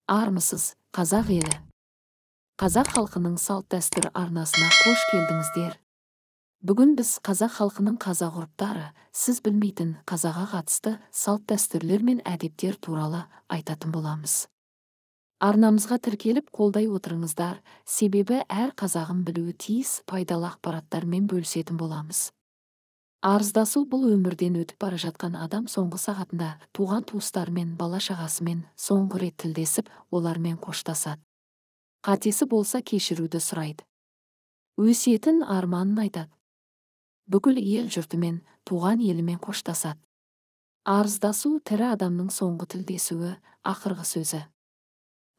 Армысыз, қазақ елі! Қазақ халқының салт-дәстүр арнасына қош келдіңіздер. Бүгін біз қазақ халқының қазақ ғұрыптары, сіз білмейтін қазаққа қатысты салт-дәстүрлер мен әдептер туралы айтатын боламыз. Арнамызға тіркеліп қолдай отырыңыздар, себебі әр қазағын білуі тиіс пайдалы ақпараттармен бөлісетін боламыз. Арыздасу бұл өмірден өтіп бара жатқан адам соңғы сағатында туған туыстарымен, бала-шағасымен соңғы рет тілдесіп, олармен қоштасады. Қатесі болса кешіруді сұрайды. Өсиетін, арманын айтады. Бүкіл ел жұртымен, туған елімен қоштасады. Арыздасу тірі адамның соңғы тілдесуі, ақырғы сөзі.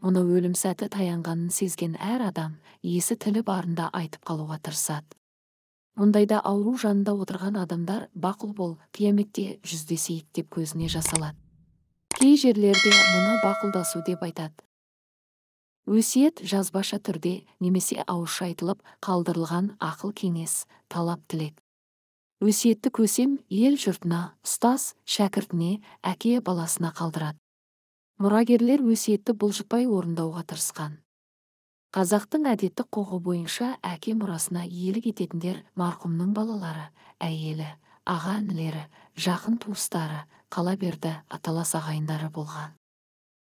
Мұны өлім сәті таянғанын сезген әр адам есі тілі барында айтып қалуға тырысады. Мұндайда ауру жанында отырған адамдар бақұл бол, қияметте жүздесейік деп көзіне жасалады. Кей жерлерде мұны бақұлдасу деп айтады. Өсиет жазбаша түрде немесе ауызша айтылып қалдырылған ақыл кеңес, талап тілек. Өсиетті көсем ел жұртына, ұстаз шәкіртіне, әке баласына қалдырады. Мұрагерлер өсиетті бұлжытпай орындауға тырысқан. Қазақтың әдеттік құқығы бойынша әке мұрасына иелік ететіндер марқұмның балалары, әйелі, аға інілері, жақын туыстары, қала берді аталас ағайындары болған.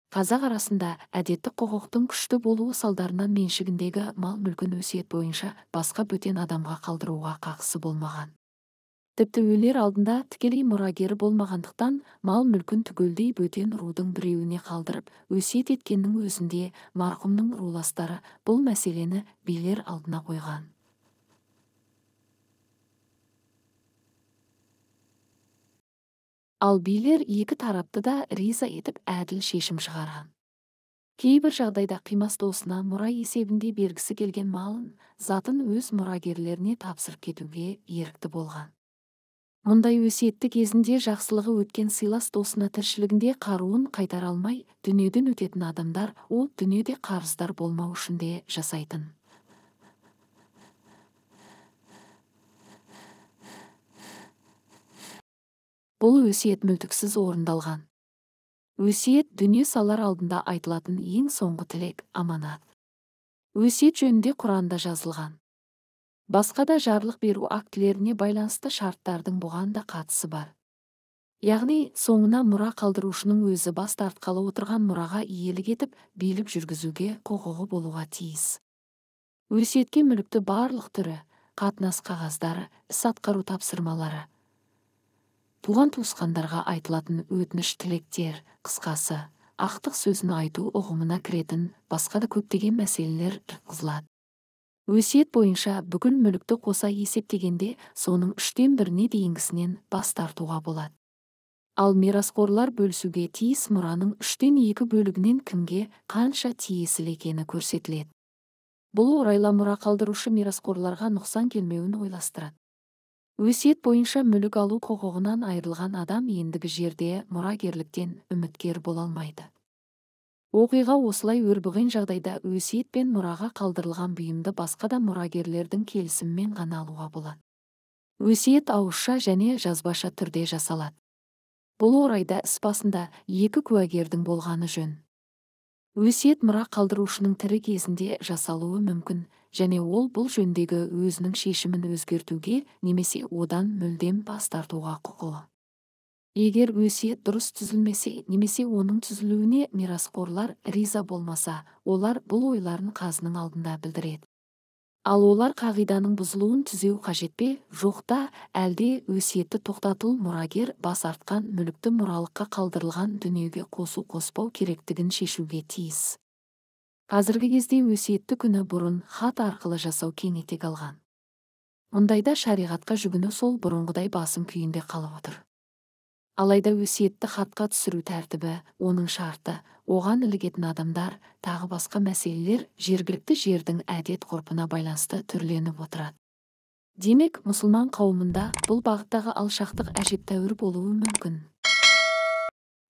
Қазақ арасында әдеттік құқықтың күшті болуы салдарынан меншігіндегі мал-мүлкін өсиет бойынша басқа бөтен адамға қалдыруға қақысы болмаған. Тіпті өлер алдында тікелей мұрагері болмағандықтан мал-мүлкін түгелдей бөтен рудың біреуіне қалдырып, өсиет еткеннің өзінде марқұмның руластары бұл мәселені билер алдына қойған. Ал билер екі тарапты да риза етіп әділ шешім шығарған. Кейбір жағдайда қимас досына мұра есебінде бергісі келген малын, затын өз мұрагерлеріне тапсырып кетуге ерікті болған. Мұндай өсиетті кезінде жақсылығы өткен сыйлас досына тіршілігінде қаруын қайтара алмай, дүниеден өтетін адамдар ол дүниеде қарыздар болмау үшін де жасайтын. Бұл өсиет мүлтіксіз орындалған. Өсиет дүние салар алдында айтылатын ең соңғы тілек, аманат. Өсиет жөнінде Құранда жазылған. Басқа да жарлық беру актілеріне байланысты шарттардың бұған да қатысы бар. Яғни, соңына мұра қалдырушының өзі бас тартқалы отырған мұраға иелік етіп, билік жүргізуге құқығы болуға тиіс. Өсиетке мүлікті барлық түрі, қатынас қағаздары, іс атқару тапсырмалары, туған туысқандарға айтылатын өтініш тілектер, қысқасы, ақтық сөзін айту ұғымына кіретін басқа да көптеген мәселелер жатқызылады. Өсиет бойынша бүкіл мүлікті қоса есептегенде соның 1/3-не дейінгісінен бас тартуға болады. Ал мирасқорлар бөлісуге тиіс мұраның 2/3 бөлігінен кімге қанша тиесілі екені көрсетіледі. Бұл орайла мұра қалдырушы мирасқорларға нұқсан келмеуін ойластырады. Өсиет бойынша мүлік алу құқығынан айырылған адам ендігі жерде мұрагерліктен үміткер бола алмайды. Оқиға осылай өрбіген жағдайда өсиет пен мұраға қалдырылған бұйымды басқа да мұрагерлердің келісімімен ғана алуға болады. Өсиет ауызша және жазбаша түрде жасалады. Бұл орайда іс басында екі куәгердің болғаны жөн. Өсиет мұра қалдырушының тірі кезінде жасалуы мүмкін және ол бұл жөндегі өзінің шешімін өзгертуге немесе одан мүлдем бас тартуға құқылы. Егер өсиет дұрыс түзілмесе немесе оның түзілуіне мирасқорлар риза болмаса, олар бұл ойларын қазының алдында білдіреді. Ал олар қағиданың бұзылуын түзеу қажет пе, жоқ та, әлде өсиетті тоқтатыл мұрагер бас артқан мүлікті мұралыққа қалдырылған дүниеге қосу-қоспау керектігін шешуге тиіс. Қазіргі кезде өсиетті күні бұрын хат арқылы жасау кең етек алған. Мұндайда шариғатқа жүгіну сол бұрынғыдай басым күйінде қалып отыр. Алайда өсиетті хатқа түсіру тәртібі, оның шарты, оған ілігетін адамдар, тағы басқа мәселелер жергілікті жердің әдет ғұрпына байланысты түрленіп отырады. Демек, мұсылман қауымында бұл бағыттағы алшақтық әжептәуір болуы мүмкін.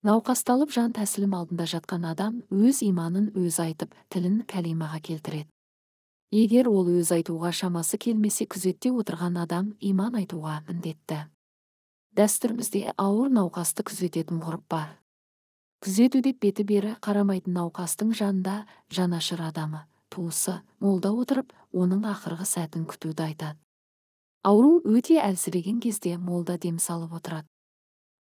Науқасталып жан тәсілім алдында жатқан адам өз иманын өзі айтып, тілін кәлимаға келтіреді. Егер ол өз айтуға шамасы келмесе, күзетте отырған адам иман айтуға міндетті. Дәстүрімізде ауыр науқасты күзететін ғұрып бар. Күзету деп беті бері қарамайтын науқастың жанында жанашыр адамы, туысы, молда отырып, оның ақырғы сәтін күтуді айтады. Ауру өте әлсіреген кезде молда дем салып отырады.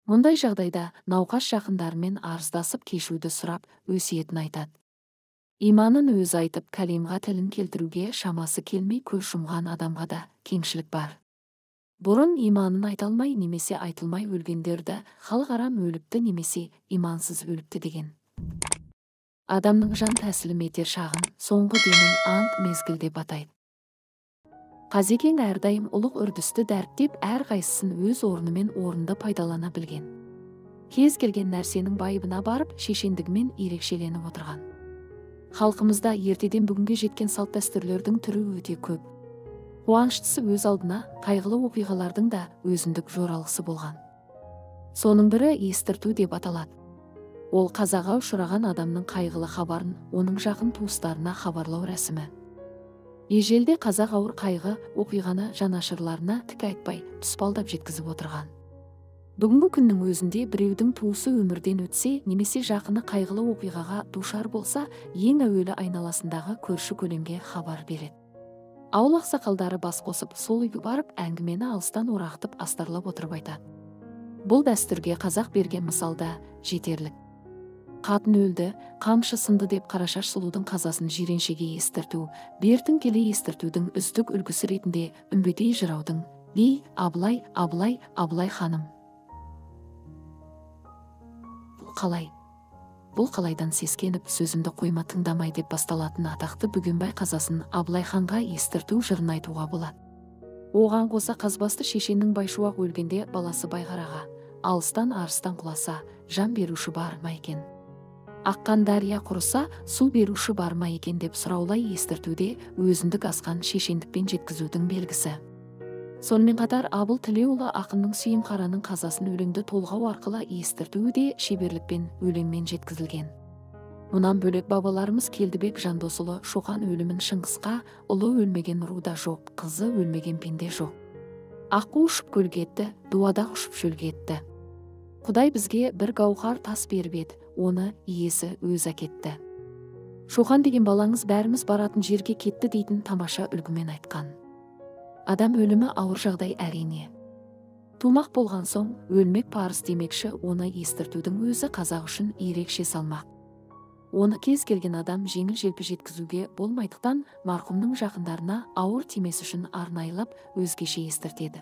Мұндай жағдайда науқас жақындарымен арыздасып кешуді сұрап, өсиетін айтады. Иманын өзі айтып, кәлимға тілін келтіруге шамасы келмей көз жұмған адамға да кеңшілік бар. Бұрын иманын айта алмай немесе айтылмай өлгендерді халық арам өліпті немесе имансыз өліпті деген. Адамның жан тәсілім етер шағын, соңғы демін ант мезгіл деп атайды. Қазекең әрдайым ұлық үрдісті дәріптеп, әрқайсысын өз орнымен орынды пайдалана білген. Кез келген нәрсенің байыбына барып, шешендігімен ерекшеленіп отырған. Халқымызда ертеден бүгінге жеткен салт-дәстүрлердің түрі өте көп. Қуаныштысы өз алдына, қайғылы оқиғалардың да өзіндік жоралғысы болған. Соның бірі естірту деп аталады. Ол қазаға ұшыраған адамның қайғылы хабарын оның жақын туыстарына хабарлау рәсімі. Ежелде қазақ ауыр қайғы оқиғаны жанашырларына тік айтпай, тұспалдап жеткізіп отырған. Бүгінгі күннің өзінде біреудің туысы өмірден өтсе, немесе жақыны қайғылы оқиғаға душар болса, ең әуелі айналасындағы көрші көлемге хабар береді. Ауыл ақсақалдары бас қосып, сол үйге барып, әңгімені алыстан орағытып, астарлап отырып айтады. Бұл дәстүрге қазақ берген мысалда жетерлік. Қатын өлді, қамшы сынды деп Қарашаш сұлудың қазасын Жиреншеге естірту, бертін келе естіртудің үздік үлгісі ретінде Үмбетей жыраудың «Ей, Абылай, Абылай, Абылай ханым». Бұл қалай? Бұл қалайдан сескеніп, сөзімді қойма тыңдамай деп басталатын атақты Бөгенбай қазасын Абылай ханға естірту жырын айтуға болады. Оған қоса Қазбасты шешеннің Байшуақ өлгенде баласы Байғараға, алыстан арыстан құласа, жан беруші бар ма екен? Аққан дария құрыса, су беруші бар ма екен деп сұраулай естіртуде өзіндік асқан шешендікпен жеткізудің белгісі. Сонымен қатар Абыл Тілеуұлы ақынның Сүйімқараның қазасын өлеңді толғау арқылы естіртуі де шеберлікпен өлеңмен жеткізілген. Мұнан бөлек бабаларымыз Келдібек Жандосұлы Шоқан өлімін Шыңғысқа, ұлы өлмеген руда жоқ, қызы өлмеген пенде жоқ. Аққу ұшып көлге етті, дуадақ ұшып шөлге етті. Құдай бізге бір гауһар тас беріп еді, оны иесі өзі әкетті. Шоқан деген балаңыз бәріміз баратын жерге кетті дейтін тамаша үлгімен айтқан. Адам өлімі ауыр жағдай әрине. Тумақ болған соң, өлмек парыз демекші, оны естіртудің өзі қазақ үшін ерекше салмақ. Оны кез келген адам жеңіл-желпі жеткізуге болмайтықтан, марқұмның жақындарына ауыр тимес үшін арнайылап өзгеше естіртеді.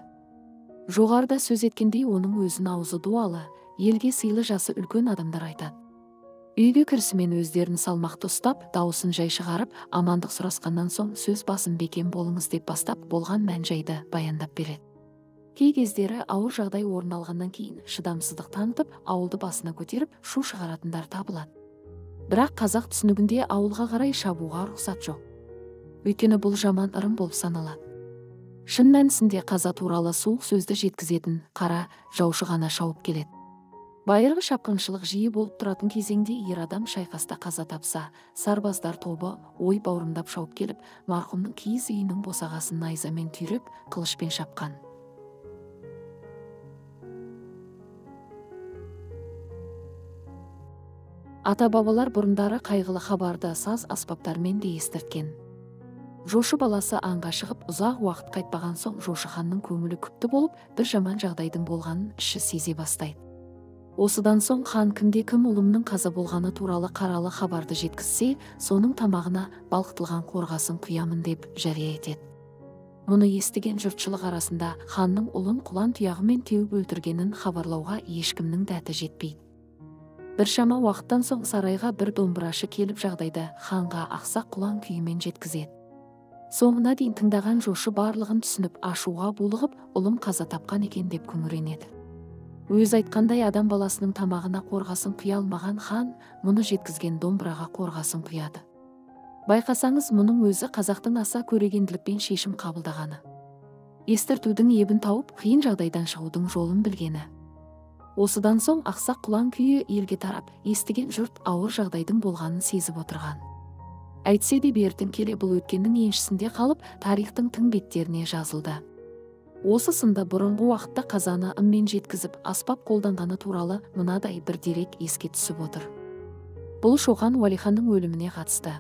Жоғарыда сөз еткендей, оның өзін аузы дуалы, елге сыйлы жасы үлкен адамдар айтады. Үйге кірісімен өздерін салмақты ұстап, дауысын жай шығарып, амандық сұрасқаннан соң сөз басын бекем болыңыз деп бастап, болған мән-жайды баяндап береді. Кей кездері ауыр жағдай орын алғаннан кейін шыдамсыздық танытып, ауылды басына көтеріп, шу шығаратындар табылады. Бірақ қазақ түсінігінде ауылға қарай шабуға рұқсат жоқ. Өйткені бұл жаман ырым болып саналады. Шын мәнісінде қаза туралы суық сөзді жеткізетін қара жаушы ғана шауып келеді. Байырғы шапқыншылық жиі болып тұратын кезеңде ер адам шайқаста қаза тапса, сарбаздар тобы ой бауырымдап шауып келіп, марқұмның киіз үйінің босағасын найзамен түйреп, қылышпен шапқан. Ата-бабалар бұрындары қайғылы хабарды саз аспаптармен де естірткен. Жошы баласы аңға шығып, ұзақ уақыт қайтпаған соң Жошы ханның көңілі күпті болып, бір жаман жағдайдың болғанын іші сезе бастайды. Осыдан соң хан кімде кім ұлымның қаза болғаны туралы қаралы хабарды жеткізсе, соның тамағына балқытылған қорғасын құямын деп жария етеді. Мұны естіген жұртшылық арасында ханның ұлын құлан тұяғымен теуіп өлтіргенін хабарлауға ешкімнің дәті жетпейді. Біршама уақыттан соң сарайға бір домбырашы келіп жағдайды ханға ақсақ құлан күйімен жеткізеді. Соңына дейін тыңдаған Жошы барлығын түсініп, ашуға булығып, ұлым қаза тапқан екен деп күңіренеді. Өз айтқандай адам баласының тамағына қорғасын құя алмаған хан мұны жеткізген домбыраға қорғасын құяды. Байқасаңыз, мұның өзі қазақтың аса көрегенділікпен шешім қабылдағаны. Естіртудің ебін тауып, қиын жағдайдан шығудың жолын білгені. Осыдан соң ақсақ құлан күйі елге тарап, естіген жұрт ауыр жағдайдың болғанын сезіп отырған. Әйтсе де бертін келе бұл өткеннің еншісінде қалып, тарихтың тың беттеріне жазылды. Осы сында бұрынғы уақытта қазаны ыммен жеткізіп, аспап қолданғаны туралы мынадай бір дерек еске түсіп отыр. Бұл Шоқан Уәлиханның өліміне қатысты.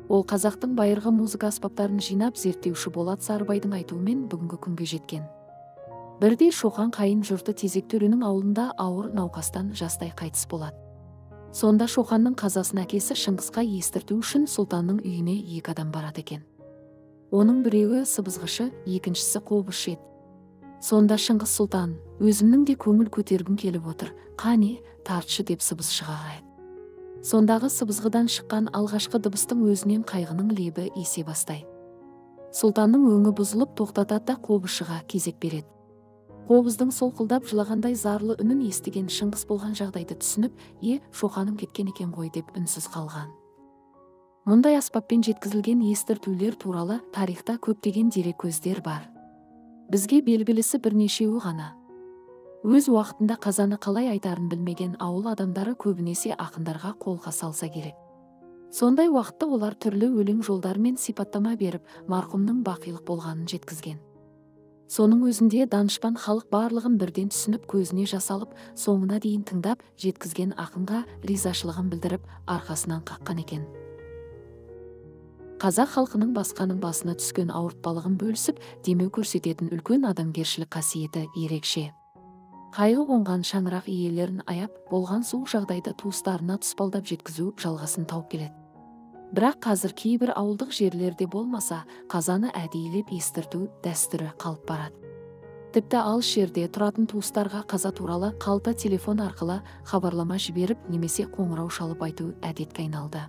Ол қазақтың байырғы музыка аспаптарын жинап зерттеуші Болат Сарыбайдың айтуымен бүгінгі күнге жеткен. Бірде Шоқан қайын жұрты Тезек төренің ауылында ауыр науқастан жастай қайтыс болады. Сонда Шоқанның қазасын әкесі Шыңғысқа естірту үшін сұлтанның үйіне екі адам барады екен. Оның біреуі сыбызғышы, екіншісі қобызшы еді. Сонда Шыңғыс сұлтан, өзімнің де көңіл көтергім келіп отыр, қане, тартшы деп сыбызшыға айтты. Сондағы сыбызғыдан шыққан алғашқы дыбыстың өзінен қайғының лебі есе бастайды. Сұлтанның өңі бұзылып тоқтатады да қобызшыға кезек береді. Қобыздың солқылдап жылағандай зарлы үнін естіген Шыңғыс болған жағдайды түсініп, Шоқаным кеткен екен ғой деп үнсіз қалған. Мұндай аспаппен жеткізілген естіртулер туралы тарихта көптеген дереккөздер бар. Бізге белгілісі бірнешеуі ғана. Өз уақытында қазаны қалай айтарын білмеген ауыл адамдары көбінесе ақындарға қолқа салса керек. Сондай уақытта олар түрлі өлең жолдарымен сипаттама беріп, марқұмның бақилық болғанын жеткізген. Соның өзінде данышпан халық барлығын бірден түсініп, көзіне жасалып, соңына дейін тыңдап, жеткізген ақынға ризашылығын білдіріп, арқасынан қаққан екен. Қазақ халқының басқаның басына түскен ауыртпалығын бөлісіп, демеу көрсететін үлкен адамгершілік қасиеті ерекше. Қайғы қонған шаңырақ иелерін аяп, болған суық жағдайды туыстарына тұспалдап жеткізу жалғасын тауып келеді. Бірақ қазір кейбір ауылдық жерлерде болмаса, қазаны әдейілеп естірту дәстүрі қалып барады. Тіпті алыс жерде тұратын туыстарға қаза туралы қалта телефон арқылы хабарлама жіберіп немесе қоңырау шалып айту әдетке айналды.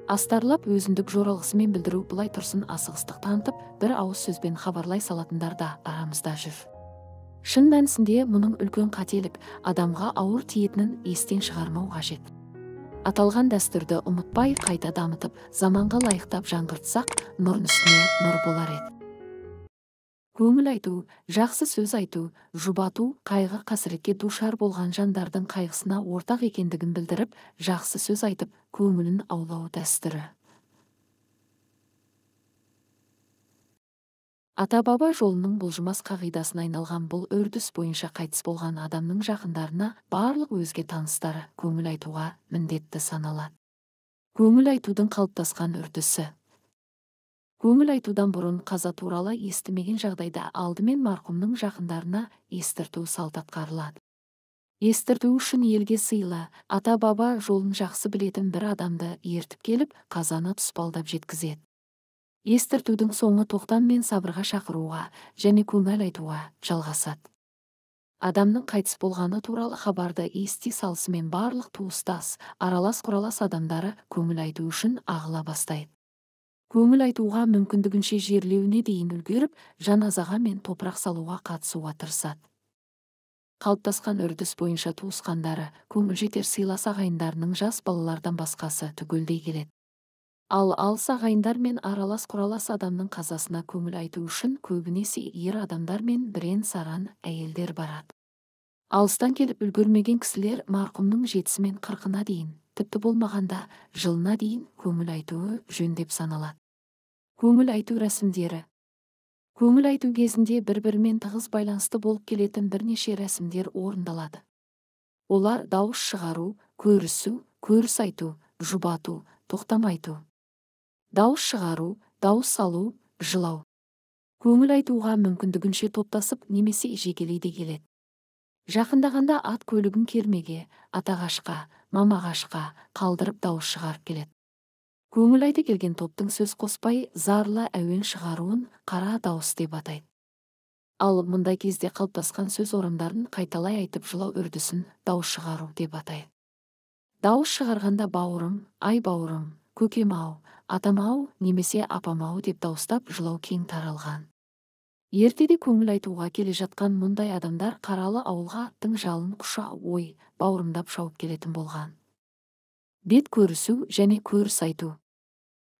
Астарлап өзіндік жоралғысымен білдіру былай тұрсын асығыстық танытып, бір ауыз сөзбен хабарлай салатындар да арамызда жүр. Шын мәнісінде мұның үлкен қателік, адамға ауыр тиетінін естен шығармау қажет. Аталған дәстүрді ұмытпай қайта дамытып, заманға лайықтап жаңғыртсақ, нұрдың үстіне нұр болар еді. Көңіл айту, жақсы сөз айту, жұбату, қайғы қасіретке душар болған жандардың қайғысына ортақ екендігін білдіріп, жақсы сөз айтып, көңілін аулау дәстүрі. Ата-баба жолының бұлжымас қағидасына айналған бұл үрдіс бойынша қайтыс болған адамның жақындарына барлық өзге таныстары көңіл айтуға міндетті саналады. Көңіл айтудың қалыптасқан үрдісі. Көңіл айтудан бұрын қаза туралы естімеген жағдайда алдымен марқұмның жақындарына естірту салты атқарылады. Естірту үшін елге сыйлы, ата-баба жолын жақсы білетін бір адамды ертіп келіп, қазаны тұспалдап жеткізеді. Естіртудің соңы тоқтам мен сабырға шақыруға және көңіл айтуға жалғасады. Адамның қайтыс болғаны туралы хабарды ести салысымен барлық туыстас, аралас-құралас адамдары көңіл айту үшін ағыла бастайды. Көңіл айтуға мүмкіндігінше жерлеуіне дейін үлгеріп, жаназаға мен топырақ салуға қатысуға тырысады. Қалыптасқан үрдіс бойынша туысқандары, көңіл жетер сыйлас ағайындарының жас балалардан басқасы түгелдей келеді. Ал алыс ағайындар мен аралас-құралас адамның қазасына көңіл айту үшін көбінесе ер адамдар мен бірен-саран әйелдер барады. Алыстан келіп үлгермеген кісілер марқұмның 7 мен 40-ына дейін, тіпті болмағанда жылына дейін көңіл айтуы жөн деп саналады. Көңіл айту рәсімдері. Көңіл айту кезінде бір-бірімен тығыз байланысты болып келетін бірнеше рәсімдер орындалады. Олар дауыс шығару, көрісу, көріс айту, жұбату, тоқтам айту. Дауыс шығару, дауыс салу, жылау. Көңіл айтуға мүмкіндігінше топтасып немесе жекелей де келеді. Жақындағанда ат көлігін кермеге, атағашқа, мамағашқа қалдырып дауыс шығарып келеді. Көңіл айта келген топтың сөз қоспай зарлы әуен шығаруын қара дауыс деп атайды. Ал мұндай кезде қалыптасқан сөз орамдарын қайталай айтып жылау үрдісін дауыс шығару деп атайды. Дауыс шығарғанда бауырым, ай бауырым, көкем ау, атам ау немесе апам ау деп дауыстап жылау кең таралған. Ертеде көңіл айтуға келе жатқан мұндай адамдар қаралы ауылға аттың жалын құша ой, бауырымдап шауып келетін болған. Бет көрісу және көріс айту.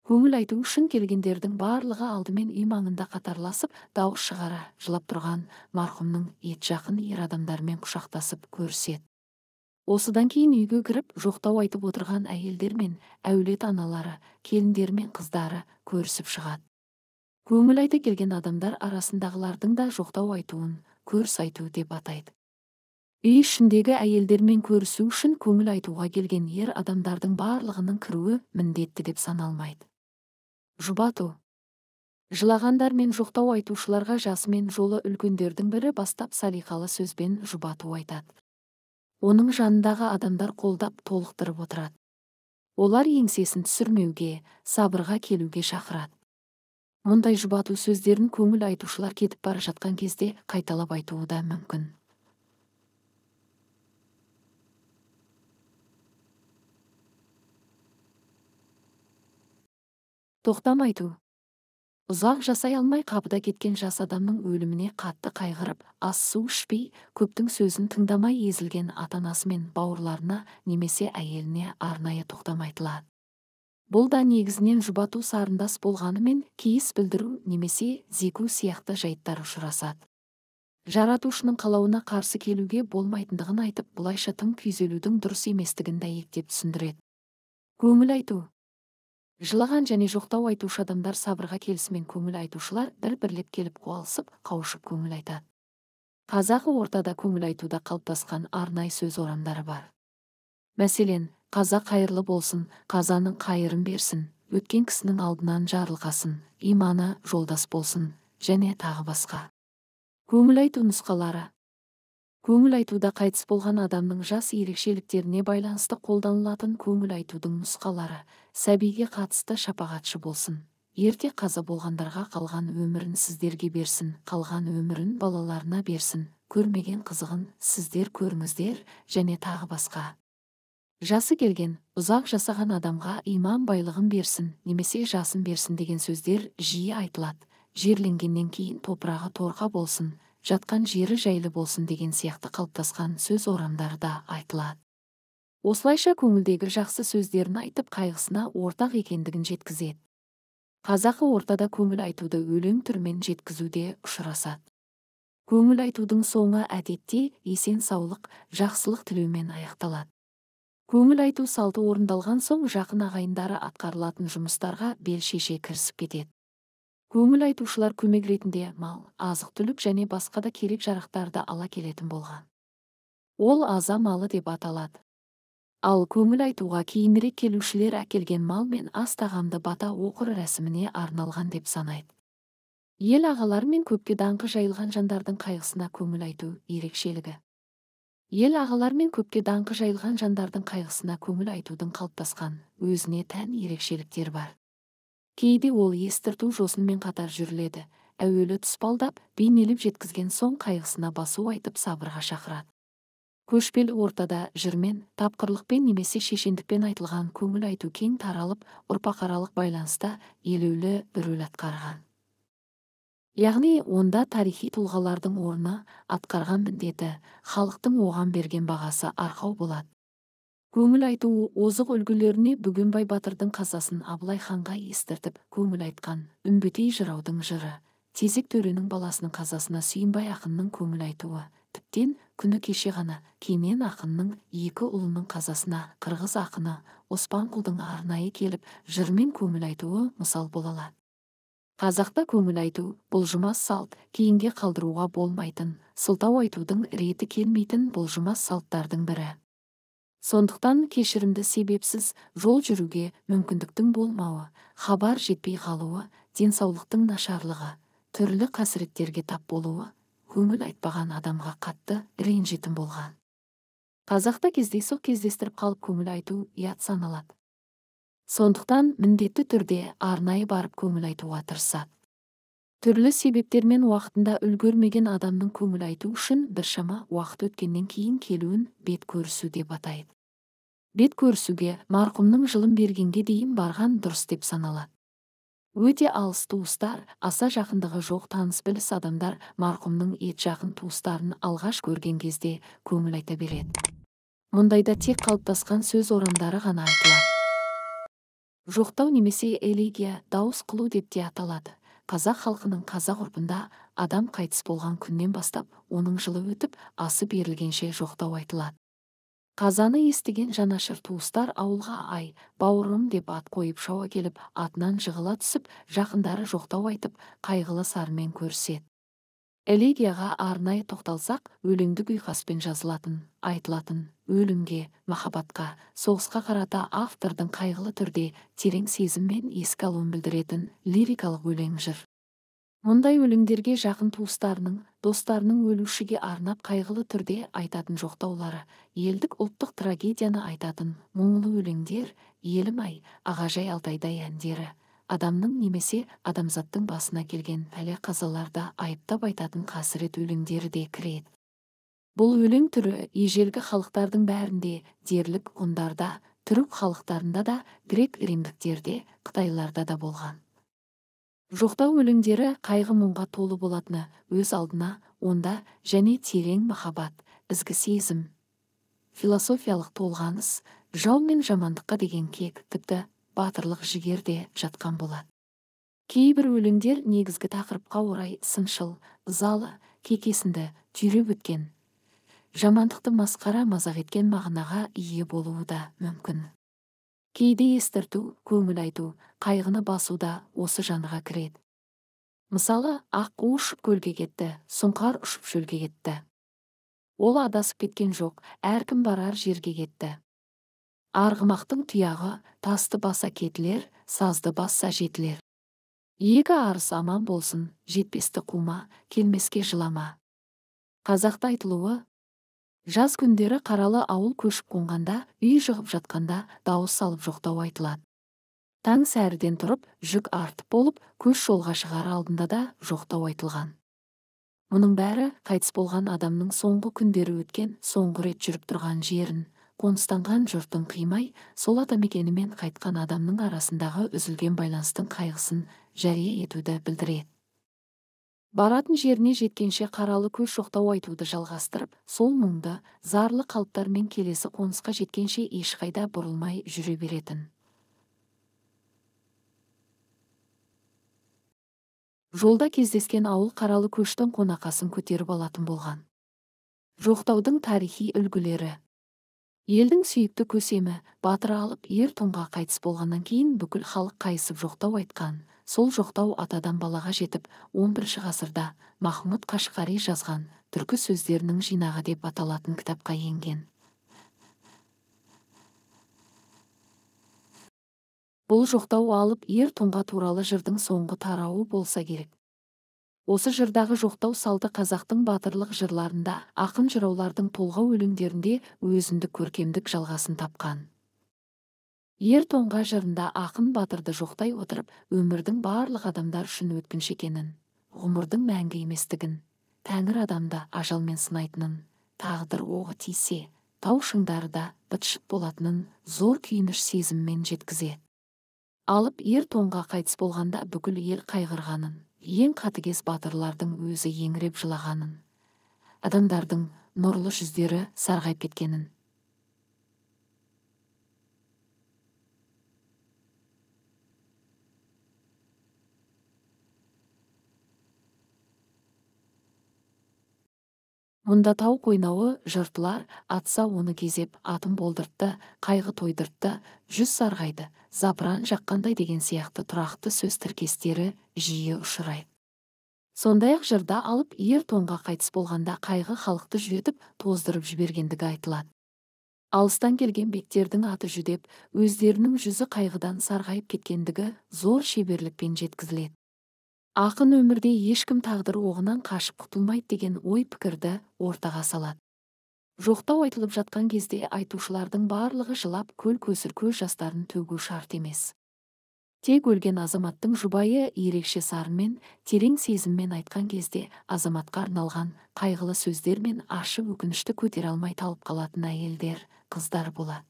Көңіл айту үшін келгендердің барлығы алдымен үй маңында қатарласып, дауыс шығара жылап тұрған марқұмның ет жақын ер адамдармен құшақтасып көріседі. Осыдан кейін үйге кіріп, жоқтау айтып отырған әйелдер мен әулет аналары, келіндер мен қыздары көрісіп шығады. Көңіл айта келген адамдар арасындағылардың да жоқтау айтуын көріс айту деп атайды. Үй ішіндегі әйелдермен көрісу үшін көңіл айтуға келген ер адамдардың барлығының кіруі міндетті деп саналмайды. Жұбату. Жылағандар мен жоқтау айтушыларға жасымен жолы үлкендердің бірі бастап салиқалы сөзбен жұбату айтады. Оның жанындағы адамдар қолдап толықтырып отырады. Олар еңсесін түсірмеуге, сабырға келуге шақырады. Мұндай жұбату сөздерін көңіл айтушылар кетіп бара жатқан кезде қайталап айтуы да мүмкін. Тоқтам айту. Ұзақ жасай алмай қапыда кеткен жас адамның өліміне қатты қайғырып, ас-су ішпей, көптің сөзін тыңдамай езілген ата-анасы мен бауырларына немесе әйеліне арнайы тоқтам айтылады. Бұл да негізінен жұбату сарындас болғанымен кейіс білдіру немесе зеку сияқты жайттар ұшырасады. Жаратушының қалауына қарсы келуге болмайтындығын айтып, бұлайша тым күйзелудің дұрыс еместігін дәйектеп түсіндіреді. Көңіл айту. Жылаған және жоқтау айтушы адамдар сабырға келісімен көңіл айтушылар бір-бірлеп келіп қуалысып, қауышып көңіл айтады. Қазақы ортада көңіл айтуда қалыптасқан арнайы сөз орамдары бар. Мәселен, қаза қайырлы болсын, қазаның қайырын берсін, өткен кісінің алдынан жарылқасын, иманы жолдас болсын, және тағы басқа. Көңіл айту нұсқалары. Көңіл айтуда қайтыс болған адамның жас ерекшеліктеріне байланысты қолданылатын көңіл айтудың нұсқалары сәбиге қатысты шапағатшы болсын. Ерте қаза болғандарға қалған өмірін сіздерге берсін, қалған өмірін балаларына берсін, көрмеген қызығын сіздер көріңіздер, және тағы басқа. Жасы келген, ұзақ жасаған адамға иман байлығын берсін, немесе жасын берсін деген сөздер жиі айтылады. Жерленгеннен кейін топырағы торқа болсын, жатқан жері жайлы болсын деген сияқты қалыптасқан сөз орамдары да айтылады. Осылайша көңілдегі жақсы сөздерін айтып қайғысына ортақ екендігін жеткізеді. Қазақы ортада көңіл айтуды өлең түрімен жеткізуде ұшырасады. Көңіл айтудың соңы әдетте есен саулық, жақсылық тілеумен аяқталады. Көңіл айту салты орындалған соң жақын ағайындары атқарылатын жұмыстарға бел шеше кірісіп кетеді. Көңіл айтушылар көмек ретінде мал, азық-түлік және басқа да керек жарақтарды ала келетін болған. Ол аза малы деп аталады. Ал көңіл айтуға кейінірек келушілер әкелген мал мен ас тағамды бата оқыр рәсіміне арналған деп санайды. Ел ағалары мен көпке даңқы жайылған жандардың қайғысына көңіл айту ерекшелігі. Ел ағалары мен көпке даңқы жайылған жандардың қайғысына көңіл айтудың қалыптасқан өзіне тән ерекшеліктер бар. Кейде ол естірту жосынмен қатар жүріледі, әуелі тұспалдап, бейнелеп жеткізген соң қайғысына басу айтып сабырға шақырады. Көшпелі ортада жырмен, тапқырлықпен немесе шешендікпен айтылған көңіл айту кең таралып, ұрпақаралық байланыста елеулі рөл атқарған. Яғни онда тарихи тұлғалардың орны, атқарған міндеті, халықтың оған берген бағасы арқау болады. Көңіл айту озық үлгілеріне Бөгенбай батырдың қазасын Абылай ханға естіртіп көңіл айтқан Үмбетей жыраудың жыры, Тезек төренің баласының қазасына Сүйінбай ақынның көңіл айтуы, тіптен күні кеше ғана Кенен ақынның екі ұлының қазасына қырғыз ақыны Оспанқұлдың арнайы келіп жырмен көңіл айтуы мысал бола алады. Қазақта көңіл айту бұлжымас салт, кейінге қалдыруға болмайтын, сылтау айтудың реті келмейтін бұлжымас салттардың бірі. Сондықтан кешірімді себепсіз жол жүруге мүмкіндіктің болмауы, хабар жетпей қалуы, денсаулықтың нашарлығы, түрлі қасіреттерге тап болуы көңіл айтпаған адамға қатты ренжитін болған. Қазақта кездейсоқ кездестіріп қалып көңіл айту ұят саналады. Сондықтан міндетті түрде арнайы барып көңіл айтуға тырысады. Түрлі себептермен уақытында үлгермеген адамның көңіл айту үшін біршама уақыт өткеннен кейін келуін бет көрісу деп атайды. Бет көрісуге марқұмның жылын бергенге дейін барған дұрыс деп саналады. Өте алыс туыстар, аса жақындығы жоқ таныс-біліс адамдар марқұмның ет жақын туыстарын алғаш көрген кезде көңіл айта береді. Мұндайда тек қалыптасқан сөз орамдары ғана айтылады. Жоқтау немесе элегия дауыс қылу деп те аталады. Қазақ халқының қазақ ғұрпында адам қайтыс болған күннен бастап оның жылы өтіп, асы берілгенше жоқтау айтылады. Қазаны естіген жанашыр туыстар ауылға ай, бауырым деп ат қойып шауа келіп, атынан жығыла түсіп, жақындары жоқтау айтып, қайғылы сарымен көріседі. Элегияға арнайы тоқталсақ, өлеңдік ұйқаспен жазылатын, айтылатын, өлімге, махаббатқа, соғысқа қарата автордың қайғылы түрде терең сезіммен еске алуын білдіретін лирикалық өлең жыр. Мұндай өлеңдерге жақын туыстарының, достарының өлушіге арнап қайғылы түрде айтатын жоқтаулары, елдік ұлттық трагедияны айтатын мұңлы өлеңдер, елім-ай, ағажай Алтайдай әндері, адамның немесе адамзаттың басына келген пәле-қазаларды айыптап айтатын қасірет өлеңдері де кіреді. Бұл өлең түрі ежелгі халықтардың бәрінде, дерлік ғұндарда, түрік халықтарында да, грек-римдіктерде, қытайларда да болған. Жоқтау өлеңдері қайғы-мұңға толы болатыны өз алдына, онда және терең махаббат, ізгі сезім, философиялық толғаныс, жау мен жамандыққа деген кек, тіпті батырлық жігер де жатқан болады. Кейбір өлеңдер негізгі тақырыпқа орай сыншыл, ызалы, кекесінді, түйреп өткен, жамандықты масқара мазақ еткен мағынаға ие болуы да мүмкін. Кейде естірту, көңіл айту, қайғыны басу да осы жанрға кіреді. Мысалы, аққу ұшып көлге кетті, сұңқар ұшып шөлге кетті. Ол адасып кеткен жоқ, әркім барар жерге кетті. Арғымақтың тұяғы, тасты баса кетілер, сазды басса жетілер. Екі арыс аман болсын, жетпесті қума, келмеске жылама. Қазақта айтылуы, жаз күндері қаралы ауыл көшіп қонғанда, үй жығып жатқанда дауыс салып жоқтау айтылады. Таң сәріден тұрып, жүк артып болып, көш жолға шығар алдында да жоқтау айтылған. Мұның бәрі қайтыс болған адамның соңғы күндері өткен, соңғы рет жүріп тұрған жерін, қоныстанған жұртын қимай, сол атамекенімен қайтқан адамның арасындағы үзілген байланыстың қайғысын жария етуді білдіреді. Баратын жеріне жеткенше қаралы көш жоқтау айтуды жалғастырып, сол мұңды, зарлы қалыптармен келесі қонысқа жеткенше ешқайда бұрылмай жүре беретін. Жолда кездескен ауыл қаралы көштің қонақасын көтеріп алатын болған. Жоқтаудың тарихи үлгілері. Елдің сүйікті көсемі, батыр Алып Ер Тоңға қайтыс болғаннан кейін бүкіл халық қайысып жоқтау айтқан. Сол жоқтау атадан балаға жетіп, 11 ғасырда Махмұд Қашқари жазған түркі сөздерінің жинағы деп аталатын кітапқа енген. Бұл жоқтау Алып Ер Тоңға туралы жырдың соңғы тарауы болса керек. Осы жырдағы жоқтау салты қазақтың батырлық жырларында, ақын жыраулардың толғау өлеңдерінде өзіндік көркемдік жалғасын тапқан. Ер Тоңға жырында ақын батырды жоқтай отырып, өмірдің барлық адамдар үшін өткінші екенін, ғұмырдың мәңгі еместігін, тәңір адамды ажалмен сынайтынын, тағдыр оғы тисе, тау шыңдары да быт-шыт болатынын зор күйініш сезіммен жеткізеді. Алып Ер Тоңға қайтыс болғанда бүкіл ел қайғырғанын, ең қатыгез батырлардың өзі еңіреп жылағанын, адамдардың нұрлы жүздері сарғайып кеткенін, Мұнда тау қойнауы жыртылар, атса оны кезеп, атын болдыртты, қайғы тойдыртты, жүз сарғайды, запыран жаққандай деген сияқты тұрақты сөз тіркестері жиі ұшырайды. Сондай-ақ жырда Алып Ер Тоңға қайтыс болғанда қайғы халықты жүдетіп, тоздырып жібергендігі айтылады. Алыстан келген бектердің аты жүдеп, өздерінің жүзі қайғыдан сарғайып кеткендігі зор шеберлікпен жеткізіледі. Ақын өмірде ешкім тағдыр оғынан қашып құтылмайды деген ой пікірді ортаға салады. Жоқтау айтылып жатқан кезде айтушылардың барлығы жылап, көл көсір көз жастарын төгу шарт емес. Тек өлген азаматтың жұбайы ерекше сарынмен, терең сезіммен айтқан кезде азаматқа арналған қайғылы сөздер мен ащы өкінішті көтере алмай талып қалатын әйелдер, қыздар болады.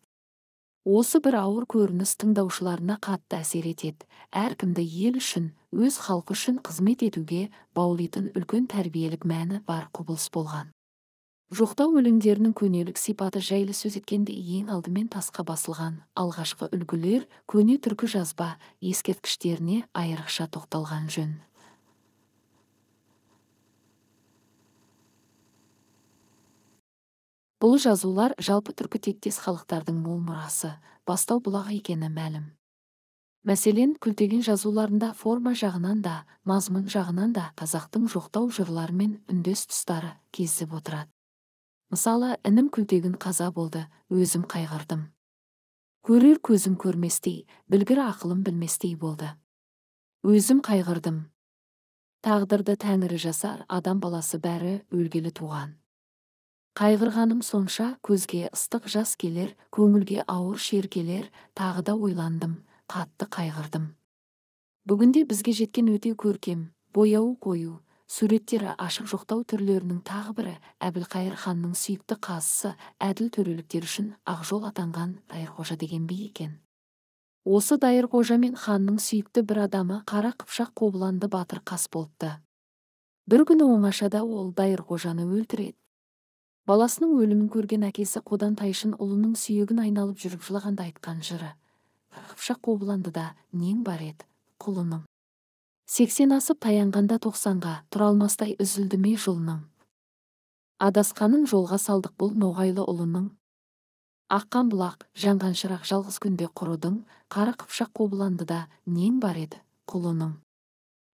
Осы бір ауыр көрініс тыңдаушыларына қатты әсер етеді. Әркімді ел үшін, өз халқы үшін қызмет етуге баулитын үлкен тәрбиелік мәні бар құбылыс болған. Жоқтау өлеңдерінің көнелік сипаты жайлы сөз еткенде ең алдымен тасқа басылған алғашқы үлгілер көне түркі жазба ескерткіштеріне айрықша тоқталған жөн. Бұл жазулар жалпы түркі тектес халықтардың мол мұрасы, бастау бұлағы екені мәлім. Мәселен, Күлтегін жазуларында форма жағынан да, мазмұн жағынан да қазақтың жоқтау жырларымен үндес тұстары кездесіп отырады. Мысалы, інім Күлтегін қаза болды, өзім қайғырдым. Көрер көзім көрместей, білгір ақылым білместей болды. Өзім қайғырдым. Тағдырды тәңірі жасар, адам баласы бәрі өлгелі туған. Қайғырғаным сонша, көзге ыстық жас келер, көңілге ауыр шер келер, тағы да ойландым, қатты қайғырдым. Бүгінде бізге жеткен өте көркем, бояуы қою, суреттері ашық жоқтау түрлерінің тағы бірі Әбілқайыр ханның сүйікті қазысы әділ төреліктер үшін ақжол атанған Дайырқожа деген би екен. Осы Дайырқожа мен ханның сүйікті бір адамы Қара Қыпшақ Қобыланды батыр қас болыпты. Бір күні оңашада ол Дайырқожаны өлтіреді. Баласының өлімін көрген әкесі Қодан Тайшын ұлының сүйегін айналып жүріп жылағанда айтқан жыры. Қыпшақ Қобыландыда нең бар еді, құлыным? 80 асып таянғанда 90-ға, тұра алмастай үзілді ме жұлыным? Адасқанын жолға салдық бұл ноғайлы ұлының. Аққан бұлақ, жанған шырақ жалғыз күнде құрыдың, Қара Қыпшақ Қобыландыда нең бар еді, құлыным?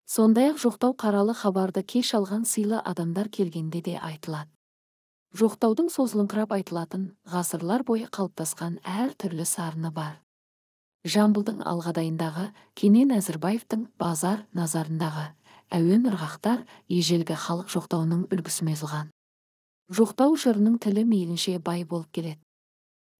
Сондай-ақ жоқтау қаралы хабарды кеш алған сыйлы адамдар келгенде де айтылады. Жоқтаудың созылыңқырап айтылатын, ғасырлар бойы қалыптасқан әр түрлі сарыны бар. Жамбылдың алғадайындағы, Кенен Әзірбаевтың базар назарындағы әуен ырғақтар ежелгі халық жоқтауының үлгісімен жазылған. Жоқтау жырының тілі мейлінше бай болып келеді.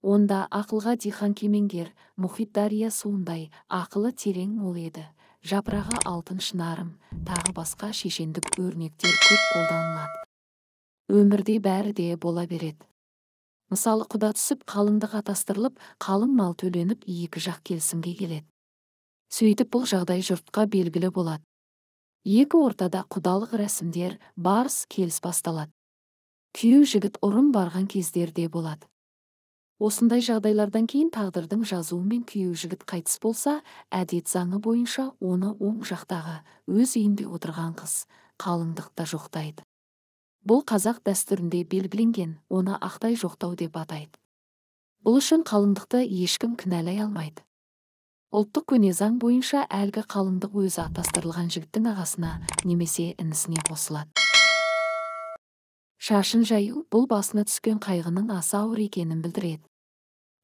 Онда ақылға дихан кемеңгер, мұхит дария суындай, ақылы терең мол еді. Жапырағы алтын шынарым, тағы басқа шешендік өрнектер көп қолданылады. Өмірде бәрі де бола береді. Мысалы, құда түсіп, қалыңдық атастырылып, қалың мал төленіп, екі жақ келісімге келеді. Сөйтіп бұл жағдай жұртқа белгілі болады. Екі ортада құдалық рәсімдер, барыс келіс басталады. Күйеу жігіт ұрын барған кездерде болады. Осындай жағдайлардан кейін тағдырдың жазуымен күйеу жігіт қайтыс болса, әдет заңы бойынша оны оң жақтағы өз үйінде отырған қыз қалыңдықта жоқтайды. Бұл қазақ дәстүрінде белгіленген, оны ақтай жоқтау деп атайды. Бұл үшін қалыңдықты ешкім кінәлай алмайды. Ұлттық көне заң бойынша әлгі қалыңдық өзі атастырылған жігіттің ағасына немесе інісіне қосылады. Шашын жаю бұл басына түскен қайғының аса ауыр екенін білдіреді.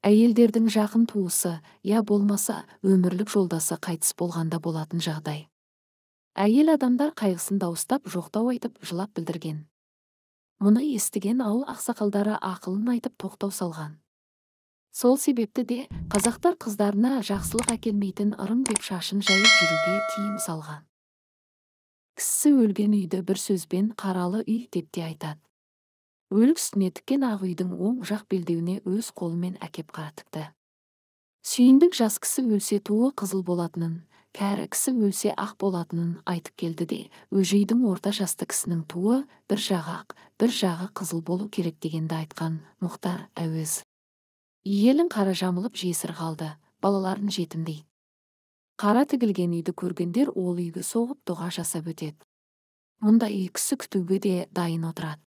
Әйелдердің жақын туысы, я болмаса өмірлік жолдасы қайтыс болғанда болатын жағдай. Әйел адамдар қайғысын дауыстап, жоқтау айтып, жылап білдірген. Мұны естіген ауыл ақсақалдары ақылын айтып тоқтау салған. Сол себепті де қазақтар қыздарына жақсылық әкелмейтін ырым деп шашын жайып жүруге тыйым салған. Кісі өлген үйді бір сөзбен қаралы үй деп те айтады. Өлік үстіне тіккен ақ үйдің оң жақ белдеуіне өз қолымен әкеп қара тікті. Сүйіндік жас кісі өлсе туы қызыл болатынын, кәрі кісі өлсе ақ болатынын айтып келді де, өжейдің орта жасты кісінің туы бір жағы ақ, бір жағы қызыл болу керек дегенді айтқан Мұхтар Әуезов. Елін қара жамылып жесір қалды, балаларын жетімдей. Қара тігілген үйді көргендер ол үйге соғып дұға жасап өтеді. Мұнда үй кісі күтуге де дайын отырады.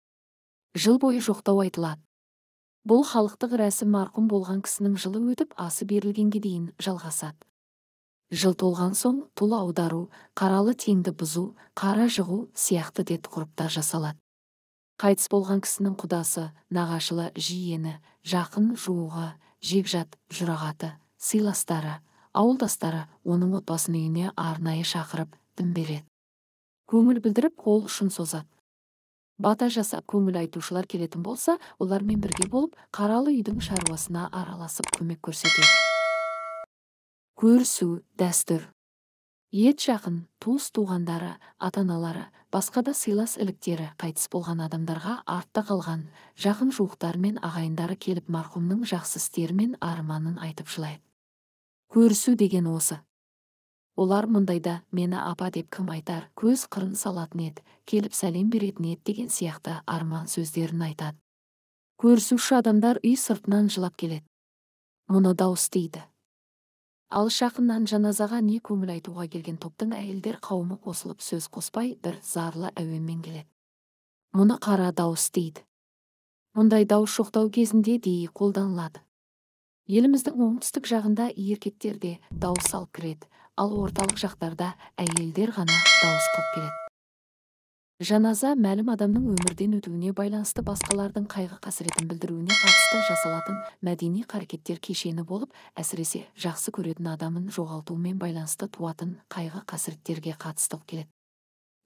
Жыл бойы жоқтау айтылады. Бұл халықтық рәсім марқұм болған кісінің жылы өтіп, асы берілгенге дейін жалғасады. Жыл толған соң тұл аудару, қаралы теңді бұзу, қара жығу сияқты дет ғұрыптар жасалады. Қайтыс болған кісінің құдасы, нағашылы, жиені, жақын жуығы, жекжат, жұрағаты, сыйластары, ауылдастары оның отбасын үйіне арнайы шақырып дім береді. Көңіл білдіріп қол ұшын созады. Бата жасап көңіл айтушылар келетін болса, олармен бірге болып, қаралы үйдің шаруасына араласып көмек көрсетеді. Көрісу дәстүр. Ет жақын, туыс туғандары, ата-аналары, басқа да сыйлас іліктері қайтыс болған адамдарға артта қалған жақын жуықтары мен ағайындары келіп марқұмның жақсы істері мен арманын айтып жылайды. Көрісу деген осы. Олар мұндайда мені апа деп кім айтар, көз қырын салатын еді, келіп сәлем беретін еді деген сияқты арман сөздерін айтады. Көрісуші адамдар үй сыртынан жылап келеді. Мұны дауыс дейді. Алыс жақыннан жаназаға не көңіл айтуға келген топтың әйелдер қауымы қосылып сөз қоспай бір зарлы әуенмен келеді. Мұны қара дауыс дейді. Мұндай дауыс жоқтау кезінде дейі қолданылады. Еліміздің оңтүстік жағында еркектер де дауыс алып кіреді, ал орталық жақтарда әйелдер ғана дауыс қылып келеді. Жаназа мәлім адамның өмірден өтуіне байланысты басқалардың қайғы-қасіретін білдіруіне қатысты жасалатын мәдени қарекеттер кешені болып, әсіресе жақсы көретін адамын жоғалтумен байланысты туатын қайғы-қасіреттерге қатысты келеді.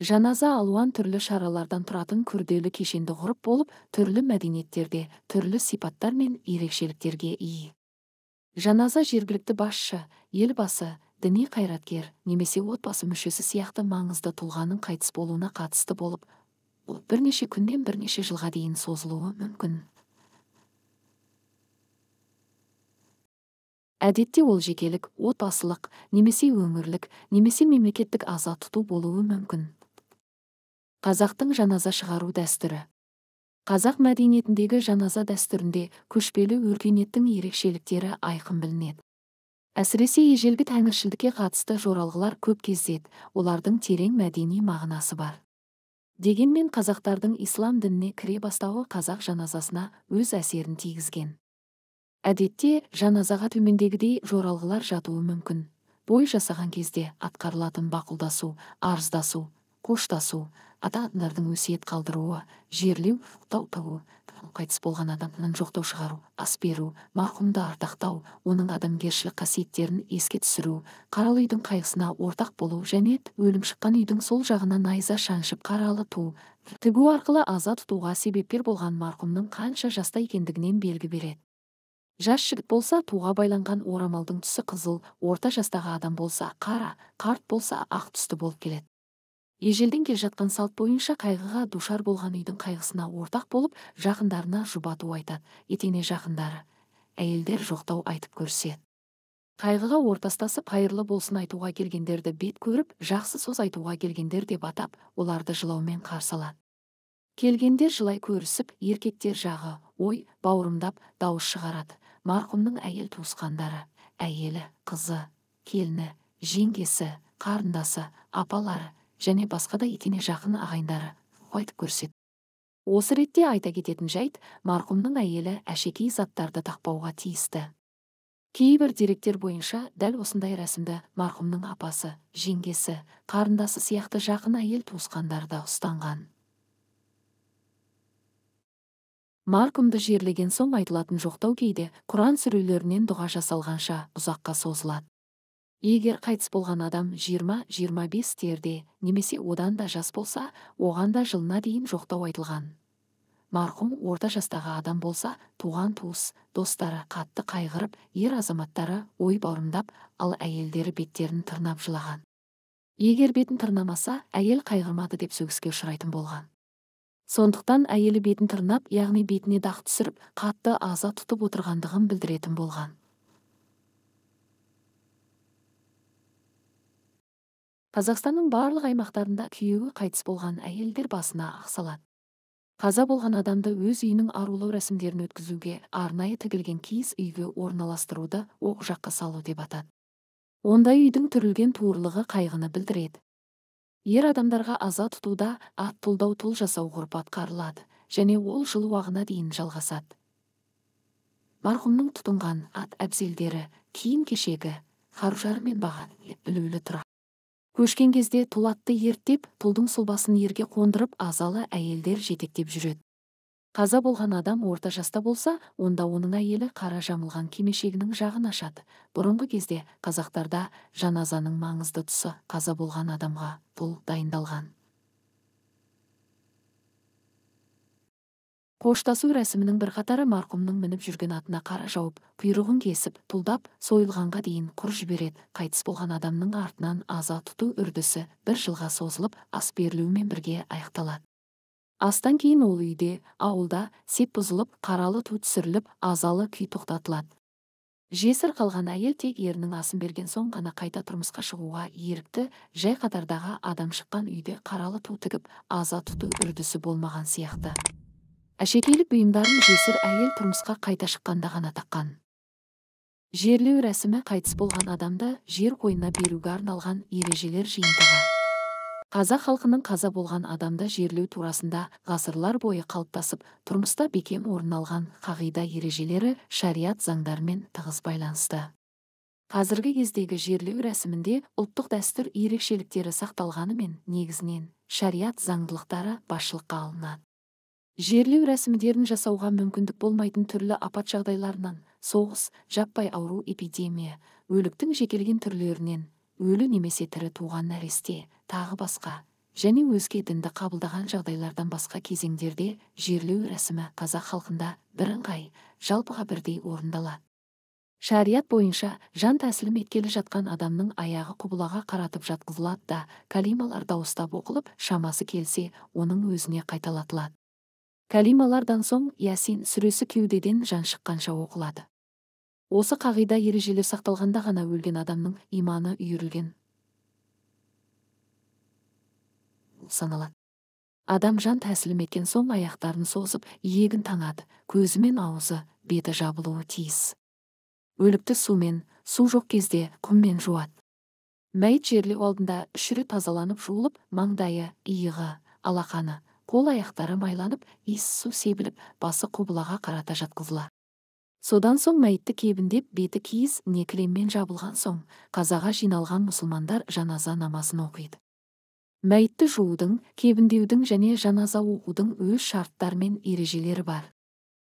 Жаназа алуан түрлі шаралардан тұратын күрделі кешенді ғұрып болып, түрлі мәдениеттерде түрлі сипаттар мен ерекшеліктерге ие. Жаназа жергілікті басшы, елбасы, діни қайраткер немесе отбасы мүшесі сияқты маңызды тұлғаның қайтыс болуына қатысты болып, ол бірнеше күннен бірнеше жылға дейін созылуы мүмкін. Әдетте ол жекелік, отбасылық, немесе өңірлік, немесе мемлекеттік аза тұту болуы мүмкін. Қазақтың жаназа шығару дәстүрі. Қазақ мәдениетіндегі жаназа дәстүрінде көшпелі өркениеттің ерекшеліктері айқын білінеді. Әсіресе ежелгі тәңіршілдікке қатысты жоралғылар көп кездеседі, олардың терең мәдени мағынасы бар. Дегенмен қазақтардың ислам дініне кіре бастауы қазақ жаназасына өз әсерін тигізген. Әдетте жаназаға төмендегідей жоралғылар жатуы мүмкін. Бой жасаған кезде атқарылатын бақұлдасу, арыздасу, қоштасу, ата-аналардың өсиет қалдыруы, жерлеу, тау, қайтыс болған адамның жоқтау шығару, ас беру, марқұмды ардақтау, оның адамгершілік қасиеттерін еске түсіру, қаралы үйдің қайғысына ортақ болу және өлім шыққан үйдің сол жағына найза шаншып қаралы ту тігу арқылы аза тұтуға себепкер болған марқұмның қанша жаста екендігінен белгі береді. Жас жігіт болса, туға байланған орамалдың түсі қызыл, орта жастағы адам болса қара, қарт болса ақ түсті болып келеді. Ежелден келе жатқан салт бойынша қайғыға душар болған үйдің қайғысына ортақ болып, жақындарына жұбату айтады, етене жақындары, әйелдер жоқтау айтып көріседі. Қайғыға ортастасып, қайырлы болсын айтуға келгендерді бет көріп, жақсы сөз айтуға келгендер деп атап, оларды жылаумен қарсы алады. Келгендер жылай көрісіп, еркектер жағы ой бауырымдап дауыс шығарады. Марқұмның әйел туысқандары, әйелі, қызы, келіні, жеңгесі, қарындасы, апалары және басқа да етене жақын ағайындары айтып көрсетті. Осы ретте айта кететін жайт, марқұмның әйелі әшекей заттарды тақпауға тиісті. Кейбір деректер бойынша дәл осындай рәсімді марқұмның апасы, жеңгесі, қарындасы сияқты жақын әйел туысқандары да ұстанған. Марқұмды жерлеген соң айтылатын жоқтау кейде Құран сүрелерінен дұға жасалғанша ұзаққа созылады. Егер қайтыс болған адам 20-25 терде немесе одан да жас болса, оған да жылына дейін жоқтау айтылған. Марқұм орта жастағы адам болса, туған туыс, достары қатты қайғырып, ер азаматтары ой бауырымдап, ал әйелдері беттерін тырнап жылаған. Егер бетін тырнамаса, әйел қайғырмады деп сөгіске ұшырайтын болған. Сондықтан әйелі бетін тырнап, яғни бетіне дақ түсіріп, қатты аза тұтып отырғандығын білдіретін болған. Қазақстанның барлық аймақтарында күйеуі қайтыс болған әйелдер басына ақ салады. Қаза болған адамды өз үйінің арулау рәсімдерін өткізуге арнайы тігілген киіз үйге орналастыруды оқ жаққа салу деп атады. Ондай үйдің түрілген туырлығы қайғыны білдіреді. Ер адамдарға аза тұтуда ат тұлдау тұл жасау ғұрпы атқарылады және ол жыл уағына дейін жалғасады. Марқұмның тұтынған ат әбзелдері, киім-кешегі, қару-жарағы мен баға ілулі тұрады. Көшкен кезде тұл атты ерттеп, тұлдың сұлбасын ерге қондырып, азалы әйелдер жетектеп жүреді. Қаза болған адам орта жаста болса, онда оның әйелі қара жамылған кимешегінің жағын ашады. Бұрынғы кезде қазақтарда жаназаның маңызды тұсы қаза болған адамға тұл дайындалған. Қоштасу рәсімінің бірқатары марқұмның мініп жүрген атына қара жауып, құйрығын кесіп, тұлдап, сойылғанға дейін құр жібереді. Қайтыс болған адамның артынан аза тұту үрдісі бір жылға созылып, ас берілумен бірге аяқталады. Астан кейін ол үйде, ауылда сеп бұзылып, қаралы ту түсіріліп, азалы күй тоқтатылады. Жесір қалған әйел тек ерінің асын берген соң ғана қайта тұрмысқа шығуға ерікті, жай қатардағы адам шыққан үйде қаралы ту тігіп, аза тұту үрдісі болмаған сияқты. Әшекейлік бұйымдарын жесір әйел тұрмысқа қайта шыққанда ғана таққан. Жерлеу рәсімі қайтыс болған адамды жер қойнына беруге арналған ережелер жиынтығы. Қазақ халқының қаза болған адамды жерлеу турасында ғасырлар бойы қалыптасып, тұрмыста бекем орын алған қағида ережелері шариат заңдарымен тығыз байланысты. Қазіргі кездегі жерлеу рәсімінде ұлттық дәстүр ерекшеліктері сақталғанымен негізінен шариат заңдылықтары басшылыққа алынады. Жерлеу рәсімдерін жасауға мүмкіндік болмайтын түрлі апат жағдайларынан, соғыс, жаппай ауру, эпидемия, өліктің жекелеген түрлерінен, өлі немесе тірі туған нәресте, тағы басқа, және өзге дінді қабылдаған жағдайлардан басқа кезеңдерде жерлеу рәсімі қазақ халқында бірыңғай, жалпыға бірдей орындалады. Шариат бойынша жан тәсілім еткелі жатқан адамның аяғы құбылаға қаратып жатқызылады да, калималар дауыстап оқылып, шамасы келсе, оның өзіне қайталатылады. Калималардан соң Ясин сүресі кеудеден жан шыққанша оқылады. Осы қағида ережелер сақталғанда ғана өлген адамның иманы үйірілген саналады. Адам жан тәсілім еткен соң аяқтарын созып, иегін таңады, көзі мен аузы, беті жабылуы тиіс. Өлікті сумен, су жоқ кезде құммен жуады. Мәйіт жерлеу алдында үш рет тазаланып жуылып, маңдайы, иығы, алақаны, қол аяқтары майланып, иіс су себіліп, басы құбылаға қарата жатқызылады. Содан соң мәйітті кебіндеп, беті киіз не кілеммен жабылған соң, қазаға жиналған мұсылмандар жаназа намазын оқиды. Мәйітті жуудың, кебіндеудің және жаназа оқудың өз шарттары мен ережелері бар.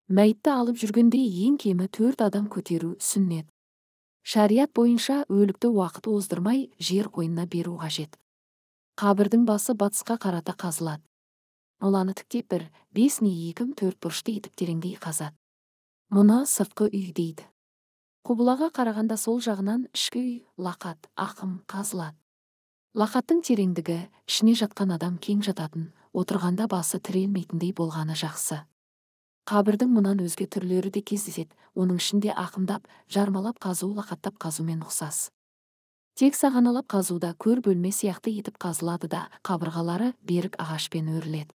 Мәйітті алып жүргенде ең кемі 4 адам көтеру сүннет. Шариат бойынша өлікті уақыт оздырмай жер қойнына беру қажет. Қабірдің басы батысқа қарата қазылады. Моланы тіктеп 1, 5 не 2 4 бұрышты етіп тереңдей қазады. Мұны сыртқы үй дейді. Құбылаға қарағанда сол жағынан ішкі үй, лақат, ақым қазылады. Лақаттың тереңдігі, ішіне жатқан адам кең жататын, отырғанда басы тірелмейтіндей болғаны жақсы. Қабірдің мұнан өзге түрлері де кездеседі, оның ішінде ақымдап, жармалап қазу, лақаттап қазумен ұқсас. Тек сағаналап қазуда көр бөлме сияқты етіп қазылады да, қабырғалары берік ағашпен өріледі.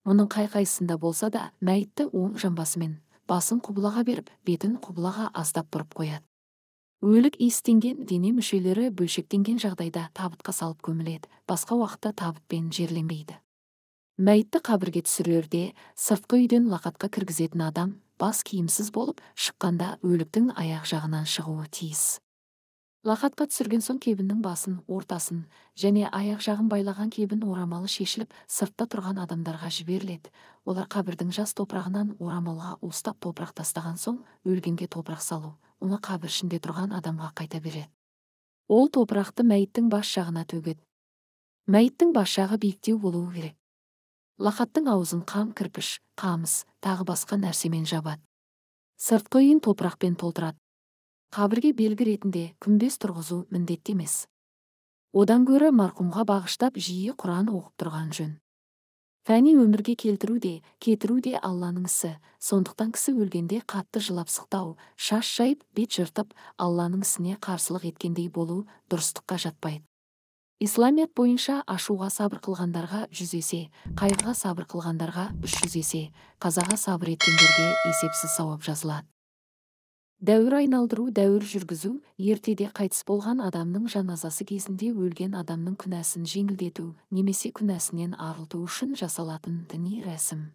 Мұның қай-қайсысында болса да, мәйітті оң жамбасымен, басын құбылаға беріп, бетін құбылаға аздап бұрып қояды. Өлік иістенген дене мүшелері бөлшектенген жағдайда табытқа салып көміледі, басқа уақытта табытпен жерленбейді. Мәйітті қабірге түсірерде сыртқы үйден лақатқа кіргізетін адам бас киімсіз болып, шыққанда өліктің аяқ жағынан шығуы тиіс. Лақатқа түсірген соң кебіннің басын, ортасын және аяқ жағын байлаған кебін орамалы шешіліп, сыртта тұрған адамдарға жіберіледі. Олар қабірдің жас топырағынан орамалға уыстап топырақ тастаған соң өлгенге топырақ салу, оны қабір ішінде тұрған адамға қайта береді. Ол топырақты мәйіттің бас жағына төгеді. Мәйіттің бас жағы биіктеу болуы керек. Лақаттың аузын қам кірпіш, қамыс, тағы басқа нәрсемен жабады. Сыртқы үйін топырақпен толтырады. Қабірге белгі ретінде күмбез тұрғызу міндетті емес. Одан гөрі марқұмға бағыштап жиі Құран оқып тұрған жөн. Фәни өмірге келтіру де, кетіру де Алланың ісі. Сондықтан кісі өлгенде қатты жылап сықтау, шаш жайып, бет жыртып, Алланың ісіне қарсылық еткендей болу дұрыстыққа жатпайды. Исламият бойынша ашуға сабыр қылғандарға 100 есе, қайғыға сабыр қылғандарға 300 есе, қазаға сабыр еткендерге есепсіз сауап жазылады. Дәуір айналдыру, дәуір жүргізу, ертеде қайтыс болған адамның жаназасы кезінде өлген адамның күнәсін жеңілдету немесе күнәсінен арылту үшін жасалатын діни рәсім.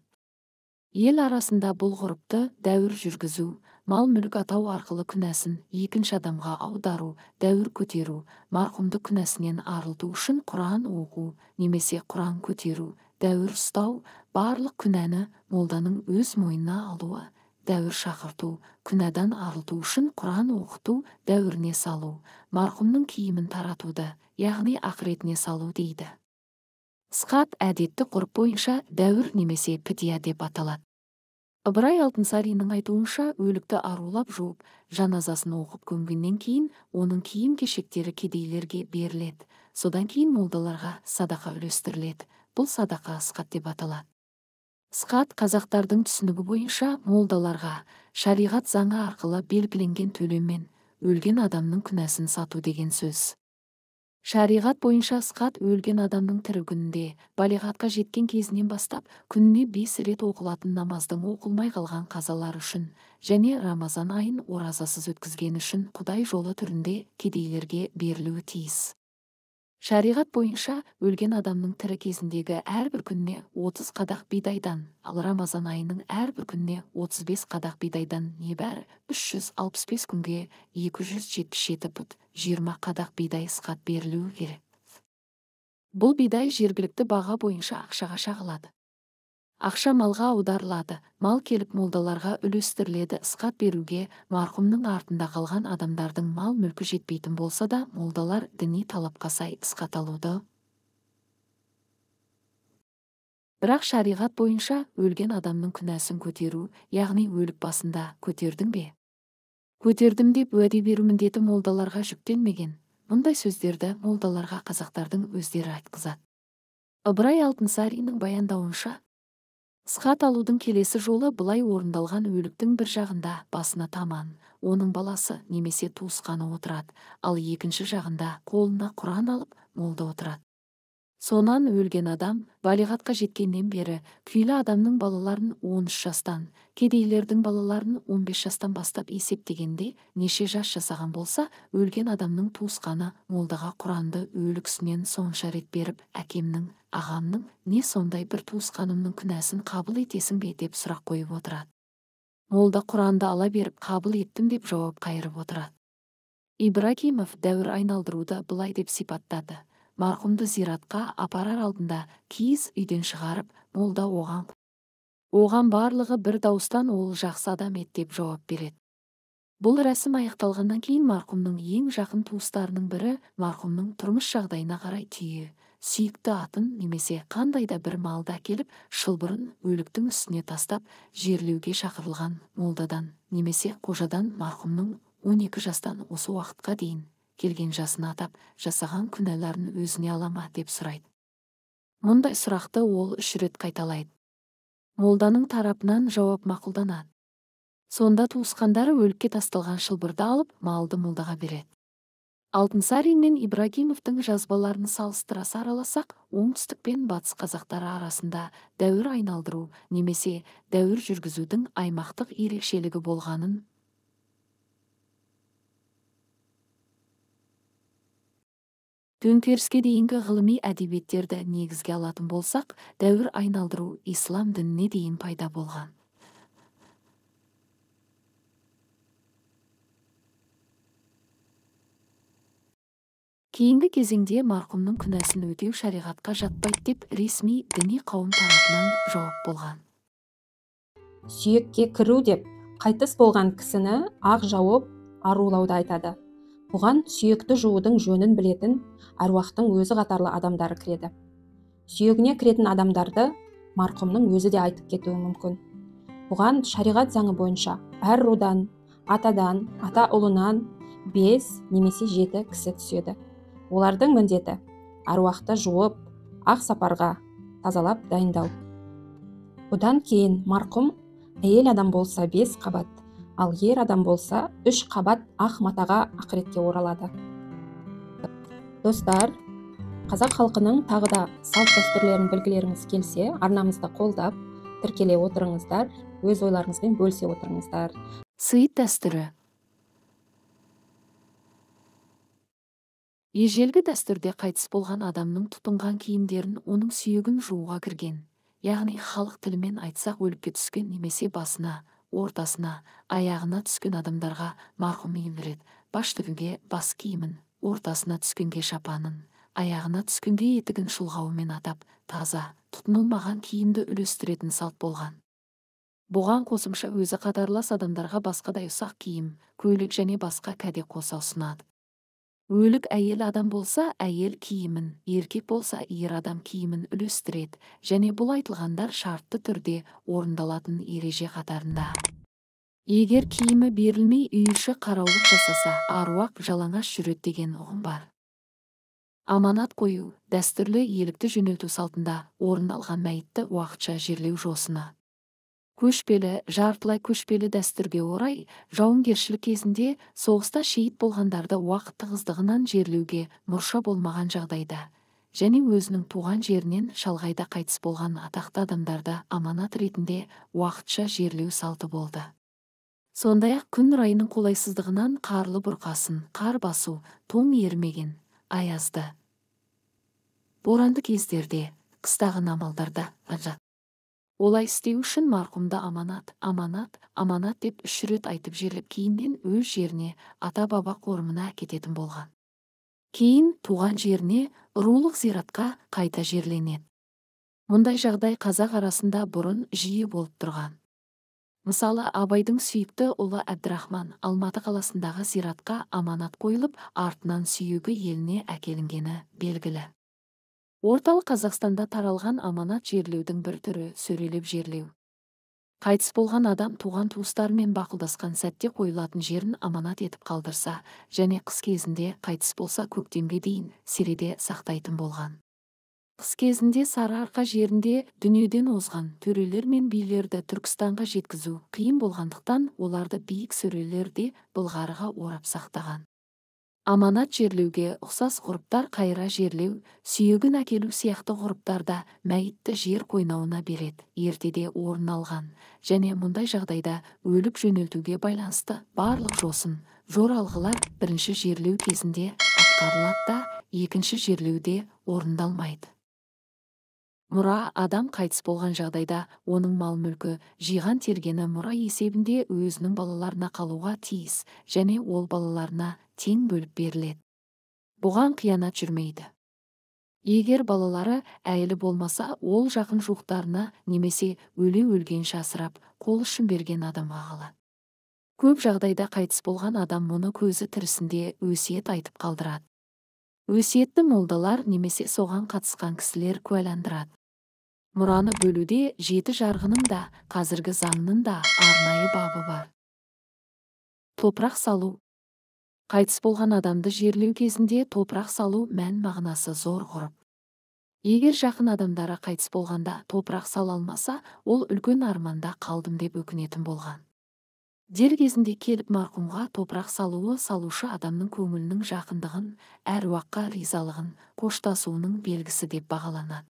Ел арасында бұл ғұрыпты дәуір жүргізу, мал-мүлік атау арқылы күнәсін екінші адамға аудару, дәуір көтеру, марқұмды күнәсінен арылту үшін Құран оқу немесе Құран көтеру, дәуір ұстау, барлық күнәні молданың өз мойнына алуы, дәуір шақырту, күнәдан арылту үшін Құран оқыту, дәуіріне салу, марқұмның киімін таратуды, яғни ақыретіне салу дейді. Сқат әдетті ғұрып бойынша дәуір немесе пидия деп аталады. Ыбырай Алтынсариннің айтуынша, өлікті арулап жуып, жаназасын оқып көмгеннен кейін оның киім-кешектері кедейлерге беріледі. Содан кейін молдаларға садақа үлестіріледі. Бұл садақа сқат деп аталады. Сқат қазақтардың түсінігі бойынша молдаларға шариғат заңы арқылы белгіленген төлеммен өлген адамның күнәсін сату деген сөз. Шариғат бойынша сқат өлген адамның тірі күнінде, балиғатқа жеткен кезінен бастап, күніне 5 рет оқылатын намаздың оқылмай қалған қазалары үшін және Рамазан айын оразасыз өткізген үшін Құдай жолы түрінде кедейлерге берілуі тиіс. Шариғат бойынша өлген адамның тірі кезіндегі әрбір күніне 30 қадақ бидайдан, ал Рамазан айының әрбір күніне 35 қадақ бидайдан небәрі 365 күнге 277 пұт 20 қадақ бидай ысқат берілуі керек. Бұл бидай жергілікті баға бойынша ақшаға шағылады. Ақша малға аударылады, мал келіп молдаларға үлестіріледі. Ысқат беруге марқұмның артында қалған адамдардың мал-мүлкі жетпейтін болса да, молдалар діни талапқа сай ысқат алуды. Бірақ шариғат бойынша өлген адамның күнәсін көтеру, яғни өлік басында көтердің бе? Көтердім деп уәде беру міндеті молдаларға жүктелмеген. Мұндай сөздерді молдаларға қазақтардың өздері айтқызады. Ыбырай Алтынсариннің баяндауынша, ысқат алудың келесі жолы былай орындалған: өліктің бір жағында басына таман, оның баласы немесе туысқаны отырады, ал екінші жағында қолына Құран алып молда отырады. Сонан өлген адам балиғатқа жеткеннен бері күйлі адамның балаларын 13 жастан, кедейлердің балаларын 15 жастан бастап есептегенде неше жас жасаған болса, өлген адамның туысқаны молдаға Құранды өлік үстінен сонша рет беріп, әкемнің, ағамның, не сондай бір туысқанымның күнәсін қабыл етесің бе деп сұрақ қойып отырады. Молда Құранды ала беріп, қабыл еттім деп жауап қайырып отырады. Ибрагимов дәуір айналдыруды былай деп сипаттады. Марқұмды зиратқа апарар алдында киіз үйден шығарып, молда оған барлығы бір дауыстан ол жақсы адам еді деп жауап береді. Бұл рәсім аяқталғаннан кейін марқұмның ең жақын туыстарының бірі марқұмның тұрмыс жағдайына қарай түйе, сүйікті атын немесе қандай да бір малды әкеліп, шылбырын өліктің үстіне тастап, жерлеуге шақырылған молдадан немесе қожадан марқұмның 12 жастан осы уақытқа дейін келген жасын атап, жасаған күнәларын өзіне ала ма деп сұрайды. Мұндай сұрақты ол 3 рет қайталайды. Молданың тарапынан жауап мақұлданады. Сонда туысқандары өлікке тасталған шылбырды алып, малды молдаға береді. Алтынсарин мен Ибрагимовтың жазбаларын салыстыра сараласақ, оңтүстік пен батыс қазақтары арасында дәуір айналдыру немесе дәуір жүргізудің аймақтық ерекшелігі болғанын төңкеріске дейінгі ғылыми әдебиеттерді негізге алатын болсақ, дәуір айналдыру ислам дініне дейін пайда болған. Кейінгі кезеңде марқұмның күнәсін өтеу шариғатқа жатпайды деп ресми діни қауым тарапынан жауап болған. Сүйекке кіру деп қайтыс болған кісіні ақ жауып арулауды айтады. Бұған сүйекті жуудың жөнін білетін әруақтың өзі қатарлы адамдары кіреді. Сүйегіне кіретін адамдарды марқұмның өзі де айтып кетуі мүмкін. Бұған шариғат заңы бойынша әр рудан, атадан, ата ұлынан 5 немесе 7 кісі түседі. Олардың міндеті әруақты жуып, ақ сапарға тазалап дайындау. Бұдан кейін марқұм әйел адам болса 5 қабат, ал ер адам болса 3 қабат ақ матаға ақыретке оралады. Достар, қазақ халқының тағы да салт дәстүрлерін білгілеріңіз келсе, арнамызды қолдап, тіркеле отырыңыздар, өз ойларыңызбен бөлісе отырыңыздар. Сыйыт дәстүрі. Ежелгі дәстүрде қайтыс болған адамның тұтынған киімдерін оның сүйегін жууға кірген, яғни халық тілімен айтсақ өлікке түскен немесе басына, ортасына, аяғына түскен адамдарға марқұм еміреді, баш тігуге бас киімін, ортасына түскенге шапанын, аяғына түскенге етігін шұлғауымен атап, таза, тұтынылмаған киімді үлестіретін салт болған. Бұған қосымша өзі қатарлас адамдарға басқадай ұсақ киім, көйлек және басқа кәде қоса ұсынады. Өлік әйел адам болса, әйел киімін, еркек болса, ер адам киімін үлестіреді, және бұл айтылғандар шартты түрде орындалатын ереже қатарында. Егер киімі берілмей үй іші қараулық жасаса, аруақ жалаңаш жүреді деген ұғым бар. Аманат қою, дәстүрлі елікті жөнелту салтында орын алған мәйітті уақытша жерлеу жосыны. Көшпелі, жартылай көшпелі дәстүрге орай, жауынгершілік кезінде соғыста шейіт болғандарды уақыт тығыздығынан жерлеуге мұрша болмаған жағдайда және өзінің туған жерінен шалғайда қайтыс болған атақты адамдарды аманат ретінде уақытша жерлеу салты болды. Сондай-ақ күн райының қолайсыздығынан қарлы бұрқасын, қар басу, тоң ерімеген, аязды Боранды кездерде, қыстағы намалдарда. Олай істеу үшін марқұмды аманат, аманат, аманат деп 3 рет айтып жерлеп, кейіннен өз жеріне, ата-баба қорымына әкететін болған. Кейін туған жеріне, рулық зиратқа қайта жерленеді. Мұндай жағдай қазақ арасында бұрын жиі болып тұрған. Мысалы, Абайдың сүйікті ұлы Әбдірахман Алматы қаласындағы зиратқа аманат қойылып, артынан сүйегі еліне әкелінгені белгілі. Орталық Қазақстанда таралған аманат жерлеудің бір түрі сөрелеп жерлеу. Қайтыс болған адам туған туыстарымен бақылдасқан сәтте қойылатын жерін аманат етіп қалдырса, және қыс кезінде қайтыс болса көктемге дейін середе сақтайтын болған. Қыс кезінде Сарыарқа жерінде дүниеден озған төрелер мен билерді Түркістанға жеткізу қиын болғандықтан, оларды биік сөрелерде былғарыға орап сақтаған. Аманат жерлеуге ұқсас ғұрыптар қайыра жерлеу, сүйегін әкелу сияқты ғұрыптарда мәйітті жер қойнауына береді, ертеде орын алған, және мұндай жағдайда өлік жөнелтуге байланысты барлық жосын, жоралғылар бірінші жерлеу кезінде атқарылады да, екінші жерлеуде орындалмайды. Мұра адам қайтыс болған жағдайда оның мал-мүлкі, жиған тергені мұра есебінде өзінің балаларына қалуға тиіс және ол балаларына тең бөліп беріледі. Бұған қиянат жүрмейді. Егер балалары әйелі болмаса, ол жақын жуықтарына немесе өле өлгенше асырап, қол ұшын берген адамға қалады. Көп жағдайда қайтыс болған адам мұны көзі тірісінде өсиет айтып қалдырады. Өсиетті молдалар немесе соған қатысқан кісілер куәландырады. Мұраны бөлуде жеті жарғының да, қазіргі заңның да арнайы бабы бар. Топырақ салу. Қайтыс болған адамды жерлеу кезінде топырақ салу мән мағынасы зор ғұрып. Егер жақын адамдары қайтыс болғанда топырақ сала алмаса, ол үлкен арманда қалдым деп өкінетін болған. Дер кезінде келіп марқұмға топырақ салуы салушы адамның көңілінің жақындығын, әруаққа ризалығын, қоштасуының белгісі деп бағаланады.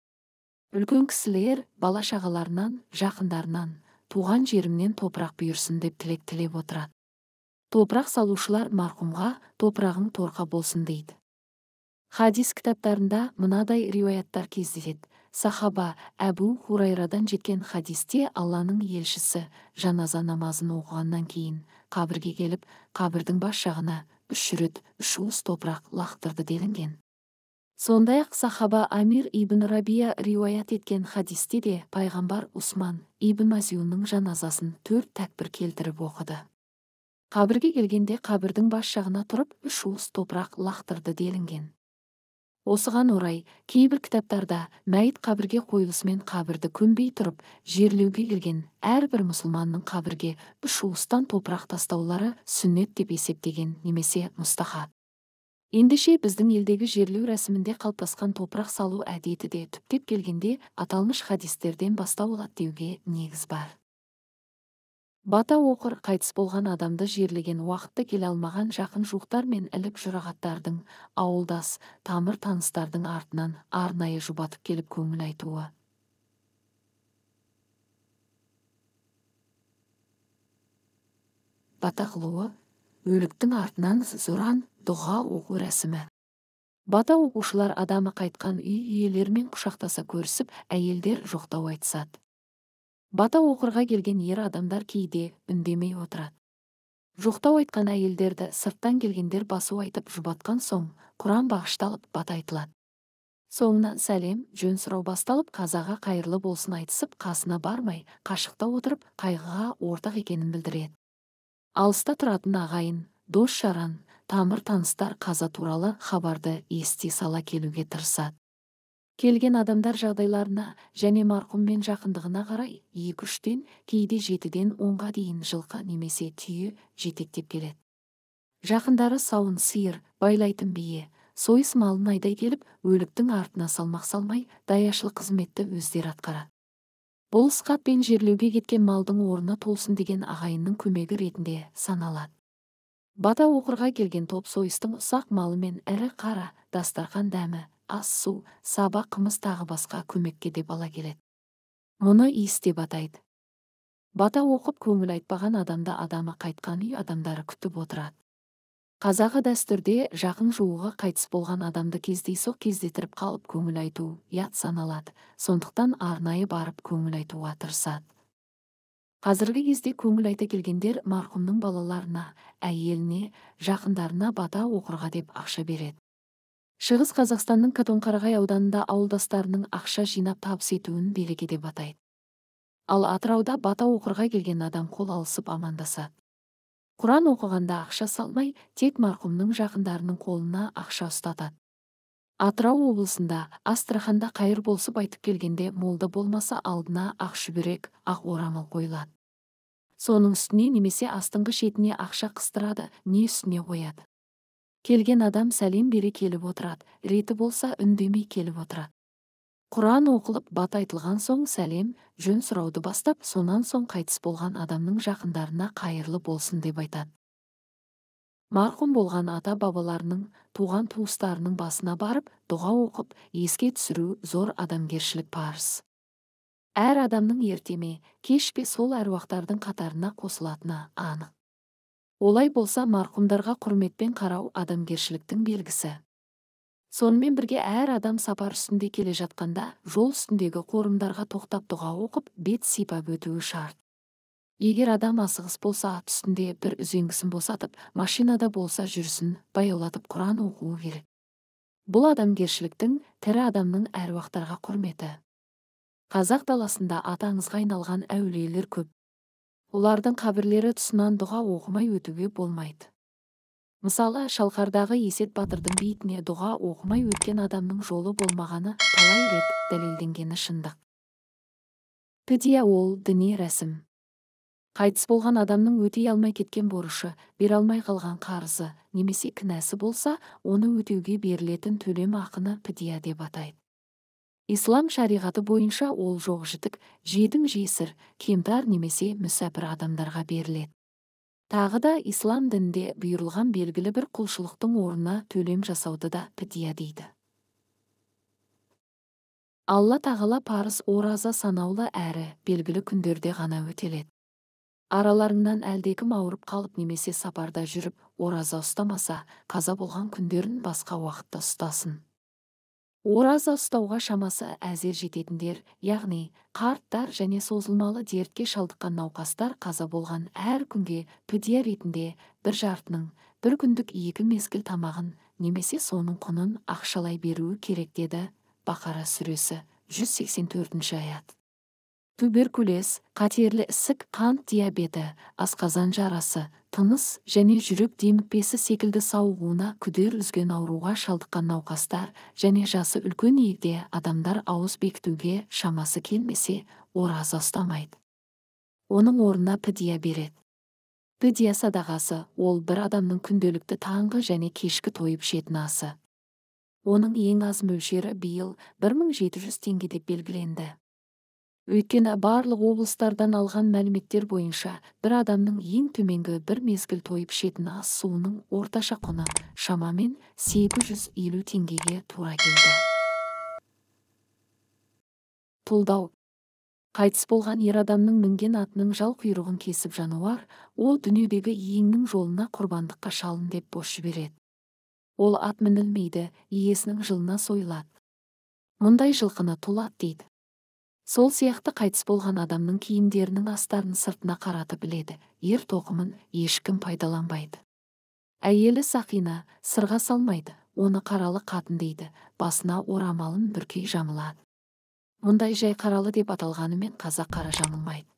Үлкен кісілер бала-шағаларынан, жақындарынан, туған жерімнен топырақ бұйырсын деп тілек тілеп отырады. Топырақ салушылар марқұмға топырағың торқа болсын дейді. Хадис кітаптарында мынадай риуаяттар кездеседі. Сахаба Әбу Хурайрадан жеткен хадисте Алланың елшісі жаназа намазын оқығаннан кейін қабірге келіп, қабірдің бас жағына 3 рет 3 уыс топырақ лақтырды делінген. Сондай-ақ сахаба Амир ибн Рабия риуаят еткен хадисте де пайғамбар Усман ибн Мазиунның жаназасын 4 тәкбір келтіріп оқыды. Қабірге келгенде қабірдің бас жағына тұрып 3 уыс топырақ лақтырды делінген. Осыған орай, кейбір кітаптарда мәйіт қабірге қойылысымен қабірді көмбей тұрып, жерлеуге келген әрбір мұсылманның қабірге 3 уыстан топырақ тастаулары сүннет деп есептеген немесе мұстахаб. Ендеше біздің елдегі жерлеу рәсімінде қалыптасқан топырақ салу әдеті де түптеп келгенде аталмыш хадистерден бастау алады деуге негіз бар. Бата оқыр қайтыс болған адамды жерлеген уақытты келе алмаған жақын жуықтар мен ілік жұрағаттардың, ауылдас, тамыр таныстардың артынан арнайы жұбатып келіп көңіл айтуы. Бата қылуы, өліктің артынан зұран дұға оқу рәсімі. Бата оқушылар адамы қайтқан үй иелерімен құшақтаса көрісіп, әйелдер жоқтау айтысады. Бата оқырға келген ер адамдар кейде үндемей отырады. Жоқтау айтқан әйелдерді сырттан келгендер басу айтып жұбатқан соң, Құран бағышталып бата айтылады. Соңынан сәлем, жөн сұрау басталып, қазаға қайырлы болсын айтысып, қасына бармай, қашықта отырып, қайғыға ортақ екенін білдіреді. Алыста тұратын ағайын, дос жаран, тамыр таныстар қаза туралы хабарды ести сала келуге тырысады. Келген адамдар жағдайларына және марқұммен жақындығына қарай 2-3-тен, кейде 7-ден 10-ға дейін жылқы немесе түйе жетектеп келеді. Жақындары сауын сиыр, байлайтын бие, сойыс малын айдай келіп, өліктің артына салмақ салмай, даяшылық қызметті өздері атқарады. Бұл ысқат пен жерлеуге кеткен малдың орны толсын деген ағайынның көмегі ретінде саналады. Бата оқырға келген топ сойыстың ұсақ малы мен ірі қара, дастарқан дәмі, ас су, саба, қымыз тағы басқа көмекке деп ала келеді. Мұны иіс деп атайды. Бата оқып көңіл айтпаған адамды адамы қайтқан үй адамдары күтіп отырады. Қазақы дәстүрде жақын жуығы қайтыс болған адамды кездейсоқ кездетіріп қалып көңіл айту ұят саналады, сондықтан арнайы барып көңіл айтуға тырысады. Қазіргі кезде көңіл айта келгендер марқұмның балаларына, әйеліне, жақындарына бата оқырға деп ақша береді. Шығыс Қазақстанның Катонқарағай ауданында ауылдастарының ақша жинап табыс етуін береке деп атайды. Ал Атырауда бата оқырға келген адам қол алысып амандасады. Құран оқығанда ақша салмай, тек марқұмның жақындарының қолына ақша ұстатады. Атырау облысында Астраханда қайыр болсып айтып келгенде молда болмаса алдына ақ шүберек, ақ орамал қойылады. Соның үстіне немесе астыңғы шетіне ақша қыстырады, не үстіне қояды. Келген адам сәлем бере келіп отырады, реті болса үндемей келіп отырады. Құран оқылып, бата айтылған соң сәлем, жөн сұрауды бастап, сонан соң қайтыс болған адамның жақындарына қайырлы болсын деп айтады. Марқұм болған ата-бабаларының, туған туыстарының басына барып, дұға оқып, еске түсіру зор адамгершілік парыз. Әр адамның ерте ме, кеш пе сол әруақтардың қатарына қосылатыны анық. Олай болса, марқұмдарға құрметпен қарау адамгершіліктің белгісі. Сонымен бірге әр адам сапар үстінде келе жатқанда, жол үстіндегі қорымдарға тоқтап дұға оқып, бет сипап өтуі шарт. Егер адам асығыс болса, ат үстінде бір үзеңгісін босатып, машинада болса жүрісін баяулатып Құран оқуы керек. Бұл адамгершіліктің, тірі адамның әруақтарға құрметі. Қазақ даласында аты аңызға айналған әулиелер көп. Олардың қабірлері тұсынан дұға оқымай өтуге болмайды. Мысалы, Шалқардағы Есет батырдың бейітіне дұға оқымай өткен адамның жолы болмағаны талай рет дәлелденгені шындық. Підия ол діни рәсім. Қайтыс болған адамның өтей алмай кеткен борышы, бере алмай қалған қарызы немесе кінәсі болса, оны өтеуге берілетін төлем ақыны підия деп атайды. Ислам шариғаты бойынша ол жоқ жітік, жетім жесір, кемтар немесе мүсәпір адамдарға беріледі. Тағы да ислам дінінде бұйырылған белгілі бір құлшылықтың орнына төлем жасауды да підия дейді. Алла тағала парыз ораза санаулы әрі белгілі күндерде ғана өтеледі. Араларынан әлдекім ауырып қалып немесе сапарда жүріп ораза ұстамаса, қаза болған күндерін басқа уақытта ұстасын. Ораза ұстауға шамасы әзер жететіндер, яғни қарттар және созылмалы дертке шалдыққан науқастар қаза болған әр күнге підия ретінде бір жартының, бір күндік екі мезгіл тамағын немесе соның құнын ақшалай беруі керек деді Бақара сүресі 184-ші аят. Туберкулез, қатерлі ісік, қант диабеті, асқазан жарасы, тыныс және жүрек демікпесі секілді сауығуына күдер үзген ауруға шалдыққан науқастар және жасы үлкен егде адамдар ауыз бекітуге шамасы келмесе, ораза ұстамайды. Оның орнына підия береді. Підия садағасы ол бір адамның күнделікті таңғы және кешкі тойып ішетін асы. Оның ең аз мөлшері биыл 1700 теңге деп белгіленді. Өйткені барлық облыстардан алған мәліметтер бойынша бір адамның ең төменгі бір мезгіл тойып ішетін ас суының орташа құны шамамен 850 теңгеге тура келді. Тұлдау. Қайтыс болған ер адамның мінген атының жал құйрығын кесіп жануар, ол дүниедегі иеңнің жолына құрбандыққа шалын деп бос жібереді. Ол ат мінілмейді, иесінің жылына сойылады. Мұндай жылқыны тұл ат дейді. Сол сияқты қайтыс болған адамның киімдерінің астарын сыртына қаратып іледі, ер тоқымын ешкім пайдаланбайды. Әйелі сақина сырға салмайды, оны қаралы қатын дейді, басына орамалын бүркей жамылады. Мұндай жай қаралы деп аталғанымен қазақ қара жамылмайды.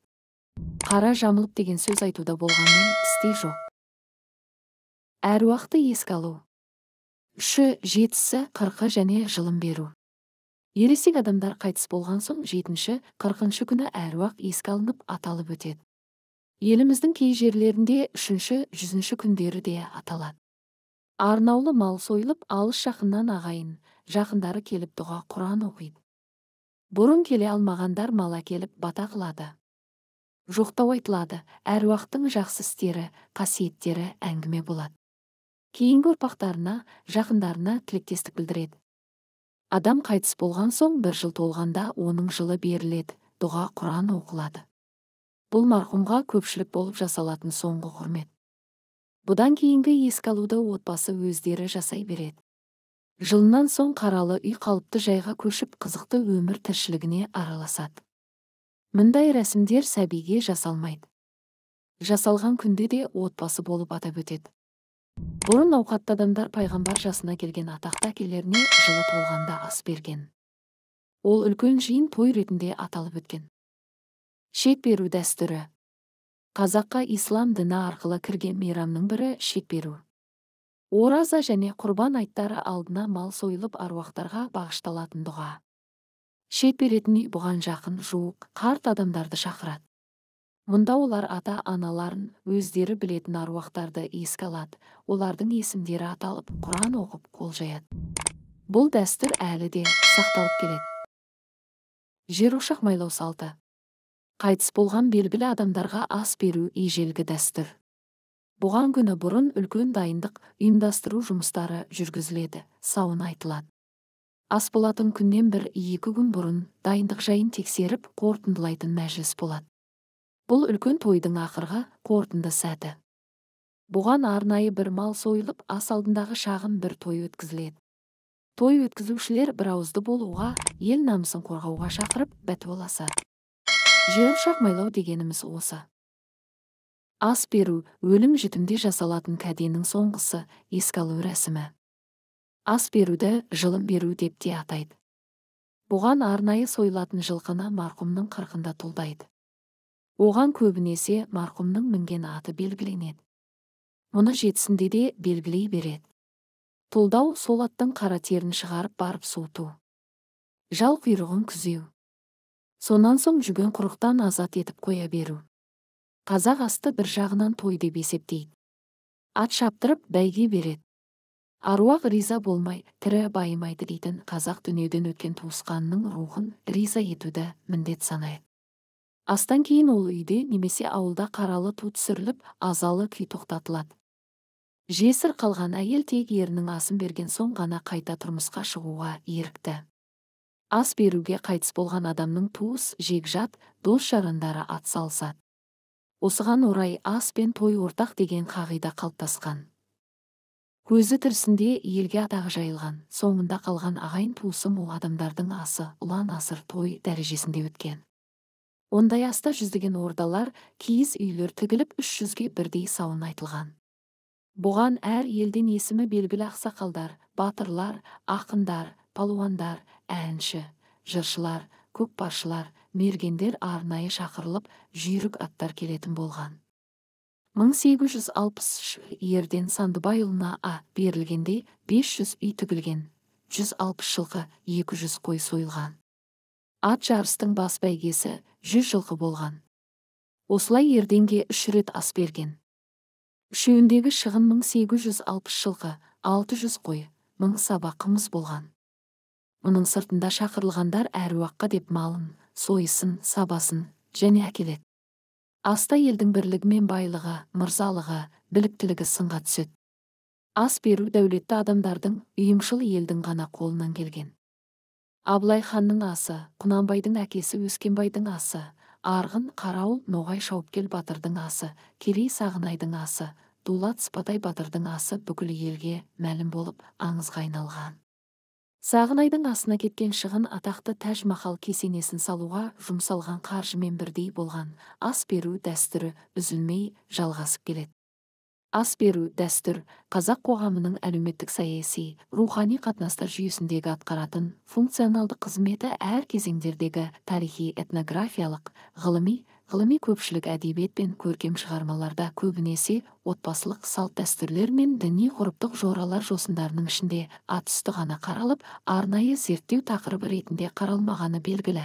Қара жамылып деген сөз айтуда болғанмен істе жоқ. Әруақты еске алу. 3-ші, 7-сі, 40-ы және жылын беру. Ересек адамдар қайтыс болған соң 7-ші, 40-шы күні әруақ еске алынып аталып өтеді. Еліміздің кей жерлерінде 3-ші, 100-ші күндері де аталады. Арнаулы мал сойылып, алыс жақыннан ағайын, жақындары келіп дұға Құран оқиды. Бұрын келе алмағандар мал әкеліп бата қылады. Жоқтау айтылады, әруақтың жақсы істері, қасиеттері әңгіме болады. Кейінгі ұрпақтарына, жақындарына тілектестік білдіреді. Адам қайтыс болған соң бір жыл толғанда оның жылы беріледі, дұға Құран оқылады. Бұл марқұмға көпшілік болып жасалатын соңғы құрмет. Бұдан кейінгі еске алуды отбасы өздері жасай береді. Жылынан соң қаралы үй қалыпты жайға көшіп, қызықты өмір тіршілігіне араласады. Мұндай рәсімдер сәбиге жасалмайды. Жасалған күнде де отбасы болып атап өтеді. Бұрын ауқатты адамдар пайғамбар жасына келген атақты әкелеріне жылы толғанда ас берген. Ол үлкен жиын той ретінде аталып өткен. Шек беру дәстүрі. Қазаққа ислам діні арқылы кірген мейрамның бірі шек беру. Ораза және құрбан айттары алдына мал сойылып аруақтарға бағышталатын дұға. Шек беретін үй бұған жақын, жуық, қарт адамдарды шақырады. Мұнда олар ата-аналарын, өздері білетін аруақтарды еске алады, олардың есімдері аталып, Құран оқып, қол жаяды. Бұл дәстүр әлі де сақталып келеді. Жерошақ майлау салты. Қайтыс болған белгілі адамдарға ас беру ежелгі дәстүр. Бұған күні бұрын үлкен дайындық, ұйымдастыру жұмыстары жүргізіледі, сауын айтылады. Ас болатын күннен 1-2 күн бұрын дайындық жайын тексеріп, қорытындылайтын мәжіліс болады. Бұл үлкен тойдың ақырғы қорытынды сәті. Бұған арнайы бір мал сойылып, ас алдындағы шағын бір той өткізіледі. Той өткізушілер бір ауызды болуға, ел намысын қорғауға шақырып, бәтуаласады. Жерошақ майлау дегеніміз осы. Ас беру, өлім жітімде жасалатын кәденің соңғысы, еске алу рәсімі. Ас беруді жылым беру деп те атайды. Бұған арнайы сойылатын жылқыны марқұмның қырқында тұлдайды. Оған көбінесе марқұмның мінген аты белгіленеді. Мұны жетісінде де белгілей береді. Тұлдау сол аттың қара терін шығарып барып суыту. Жал құйрығын күзеу. Сонан соң жүген құрықтан азат етіп қоя беру. Қазақ асты бір жағынан той деп есептейді. Ат шаптырып бәйге береді. Аруақ риза болмай, тірі байымайды дейтін қазақ дүниеден өткен туысқанының рухын риза етуді міндет санайды. Астан кейін ол үйде немесе ауылда қаралы ту түсіріліп, азалы күй тоқтатылады. Жесір қалған әйел тек ерінің асын берген соң ғана қайта тұрмысқа шығуға ерікті. Ас беруге қайтыс болған адамның туыс, жекжат, дос жарандары ат салысады. Осыған орай ас пен той ортақ деген қағида қалыптасқан. Көзі тірісінде елге атағы жайылған, соңында қалған ағайын туысы мол адамдардың асы ұлан асыр той дәрежесінде өткен. Ондай аста жүздеген ордалар, киіз үйлер тігіліп 300-ге бірдей сауын айтылған. Бұған әр елден есімі белгілі ақсақалдар, батырлар, ақындар, палуандар, әнші, жыршылар, көкпаршылар, мергендер арнайы шақырылып, жүйрік аттар келетін болған. 1863 ерден Сандыбайұлына а берілгенде 500 үй тігілген, 160 жылқы, 200 қой сойылған. Ат жарыстың бас бәйгесі 100 жылқы болған. Осылай ерденге 3 рет ас берген. Үшеуіндегі шығын 1860 жылқы, 600 қой, 1000 саба қымыз болған. Мұның сыртында шақырылғандар әруаққа деп малын, сойысын, сабасын және әкеледі. Аста елдің бірлігі мен байлығы, мырзалығы, біліктілігі сынға түседі. Ас беру дәулетті адамдардың, ұйымшыл елдің ғана қолынан келген. Абылай ханның асы, Құнанбайдың әкесі Өскенбайдың асы, Арғын, Қарауыл, Ноғай Шауыпкел батырдың асы, Керей Сағынайдың асы, Дулат Сыпатай батырдың асы бүкіл елге мәлім болып аңызға айналған. Сағынайдың асына кеткен шығын атақты Тәж-Махал кесенесін салуға жұмсалған қаржымен бірдей болған. Ас беру дәстүрі үзілмей жалғасып келеді. Ас беру дәстүр қазақ қоғамының әлеуметтік саяси, рухани қатынастар жүйесіндегі атқаратын функционалдық қызметі әр кезеңдердегі тарихи, этнографиялық, ғылыми көпшілік әдебиет пен көркем шығармаларда көбінесе отбасылық салт-дәстүрлер мен діни ғұрыптық жоралар жосындарының ішінде ат үсті ғана қаралып, арнайы зерттеу тақырыбы ретінде қаралмағаны белгілі.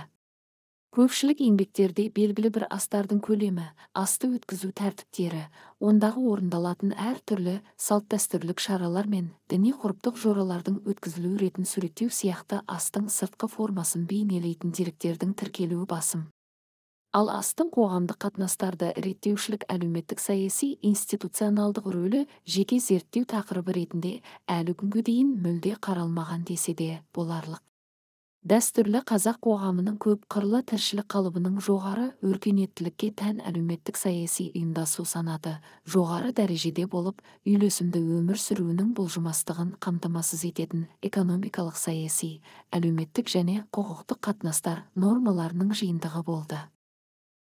Көпшілік еңбектерде белгілі бір астардың көлемі, асты өткізу тәртіптері, ондағы орындалатын әр түрлі салт-дәстүрлік шаралар мен діни ғұрыптық жоралардың өткізілу ретін суреттеу сияқты астың сыртқы формасын бейнелейтін деректердің тіркелуі басым. Ал астың қоғамдық қатынастарды реттеушілік әлеуметтік саяси институционалдық рөлі жеке зерттеу тақырыбы ретінде әлі күнге дейін мүлде қаралмаған десе де боларлық. Дәстүрлі қазақ қоғамының көп қырлы тіршілік қалыбының жоғары өркениеттілікке тән әлеуметтік саяси ұйымдасу санаты жоғары дәрежеде болып, үйлесімді өмір сүруінің бұлжымастығын қамтамасыз ететін экономикалық саяси, әлеуметтік және құқықтық қатынастар нормаларының жиынтығы болды.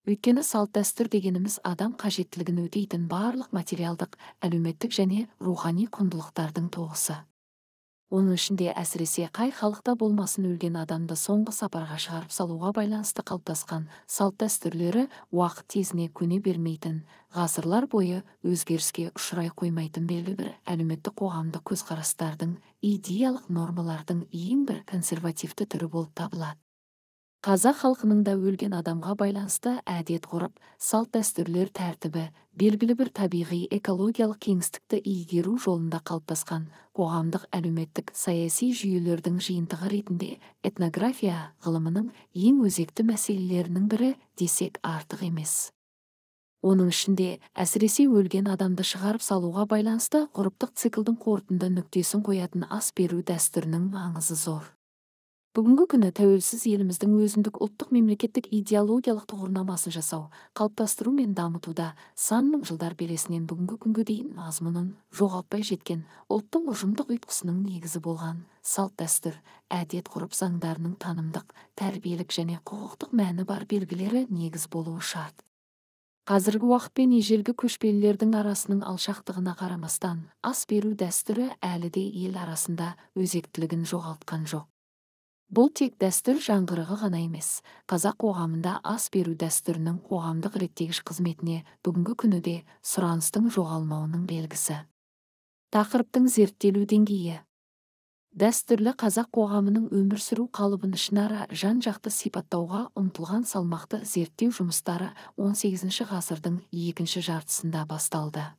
Өйткені салт-дәстүр дегеніміз адам қажеттілігін өтейтін барлық материалдық, әлеуметтік және рухани құндылықтардың тоғысы. Оның ішінде әсіресе қай халықта болмасын өлген адамды соңғы сапарға шығарып салуға байланысты қалыптасқан салт-дәстүрлері уақыт тезіне көне бермейтін, ғасырлар бойы өзгеріске ұшырай қоймайтын белгілі бір әлеуметтік қоғамдық көзқарастардың, идеялық нормалардың ең бір консервативті түрі болып табылады. Қазақ халқының да өлген адамға байланысты әдет-ғұрып, салт-дәстүрлер тәртібі, белгілі бір табиғи экологиялық кеңістікті игеру жолында қалыптасқан қоғамдық әлеуметтік саяси жүйелердің жиынтығы ретінде этнография ғылымының ең өзекті мәселелерінің бірі десек артық емес. Оның ішінде әсіресе өлген адамды шығарып салуға байланысты ғұрыптық циклдің қорытынды нүктесін қоятын ас беру дәстүрінің маңызы зор. Бүгінгі күні тәуелсіз еліміздің өзіндік ұлттық мемлекеттік идеологиялық тұғырнамасын жасау, қалыптастыру мен дамытуда сан мың жылдар белесінен бүгінгі күнге дейін мазмұнын жоғалтпай жеткен ұлттың ұжымдық ұйтқысының негізі болған салт-дәстүр, әдет-ғұрып заңдарының танымдық, тәрбиелік және құқықтық мәні бар белгілері негіз болуы шарт. Қазіргі уақыт пен ежелгі көшпелілердің арасының алшақтығына қарамастан, ас беру дәстүрі әлі де ел арасында өзектілігін жоғалтқан жоқ. Бұл тек дәстүр жаңғырығы ғана емес, қазақ қоғамында ас беру дәстүрінің қоғамдық реттегіш қызметіне бүгінгі күні де сұраныстың жоғалмауының белгісі. Тақырыптың зерттелу деңгейі. Дәстүрлі қазақ қоғамының өмір сүру қалыбын ішінара жан-жақты сипаттауға ұмтылған салмақты зерттеу жұмыстары 18 ғасырдың екінші жартысында басталды.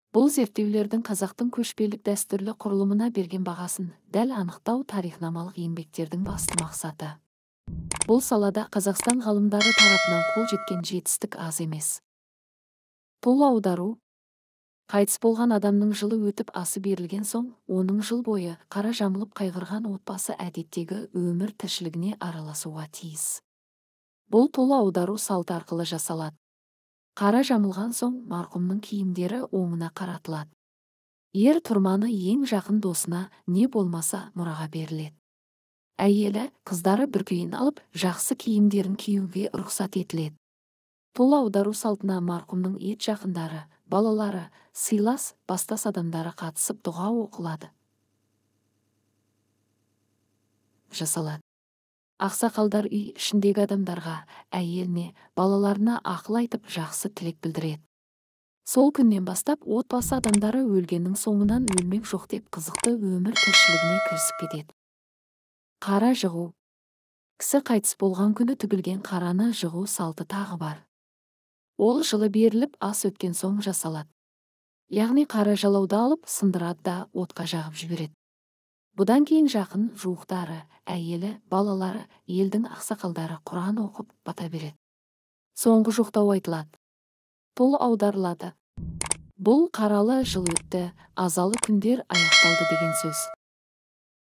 Бұл зерттеулердің қазақтың көшпелік дәстүрлі құрылымына берген бағасын дәл анықтау тарихнамалық еңбектердің басты мақсаты. Бұл салада Қазақстан ғалымдары тарапынан қол жеткен жетістік аз емес. Тұл аудару. Қайтыс болған адамның жылы өтіп асы берілген соң, оның жыл бойы қара жамылып қайғырған отбасы әдеттегі өмір тіршілігіне араласуға тиіс. Бұл тұл аудару салты арқылы жасалады. Қара жамылған соң марқұмның киімдері оңына қаратылады. Ер тұрманы ең жақын досына не болмаса мұраға беріледі. Әйелі, қыздары бір күйін алып, жақсы киімдерін киюге рұқсат етіледі. Тұл аудару салтына марқұмның ет жақындары, балалары, сыйлас, бастас адамдары қатысып дұға оқылады. Жасалады. Ақсақалдар үй ішіндегі адамдарға, әйеліне, балаларына ақыл айтып жақсы тілек білдіреді. Сол күннен бастап отбасы адамдары өлгеннің соңынан өлмек жоқ деп қызықты өмір тіршілігіне кірісіп кетеді. Қара жығу. Кісі қайтыс болған күні тігілген қараны жығу салты тағы бар. Ол жылы беріліп ас өткен соң жасалады. Яғни қара жалауды алып, сындырады да отқа жағып жібереді. Бұдан кейін жақын жуықтары, әйелі, балалары, елдің ақсақалдары Құран оқып бата береді. Соңғы жоқтау айтылады. Тұл аударылады. Бұл қаралы жыл өтті, азалы күндер аяқталды деген сөз.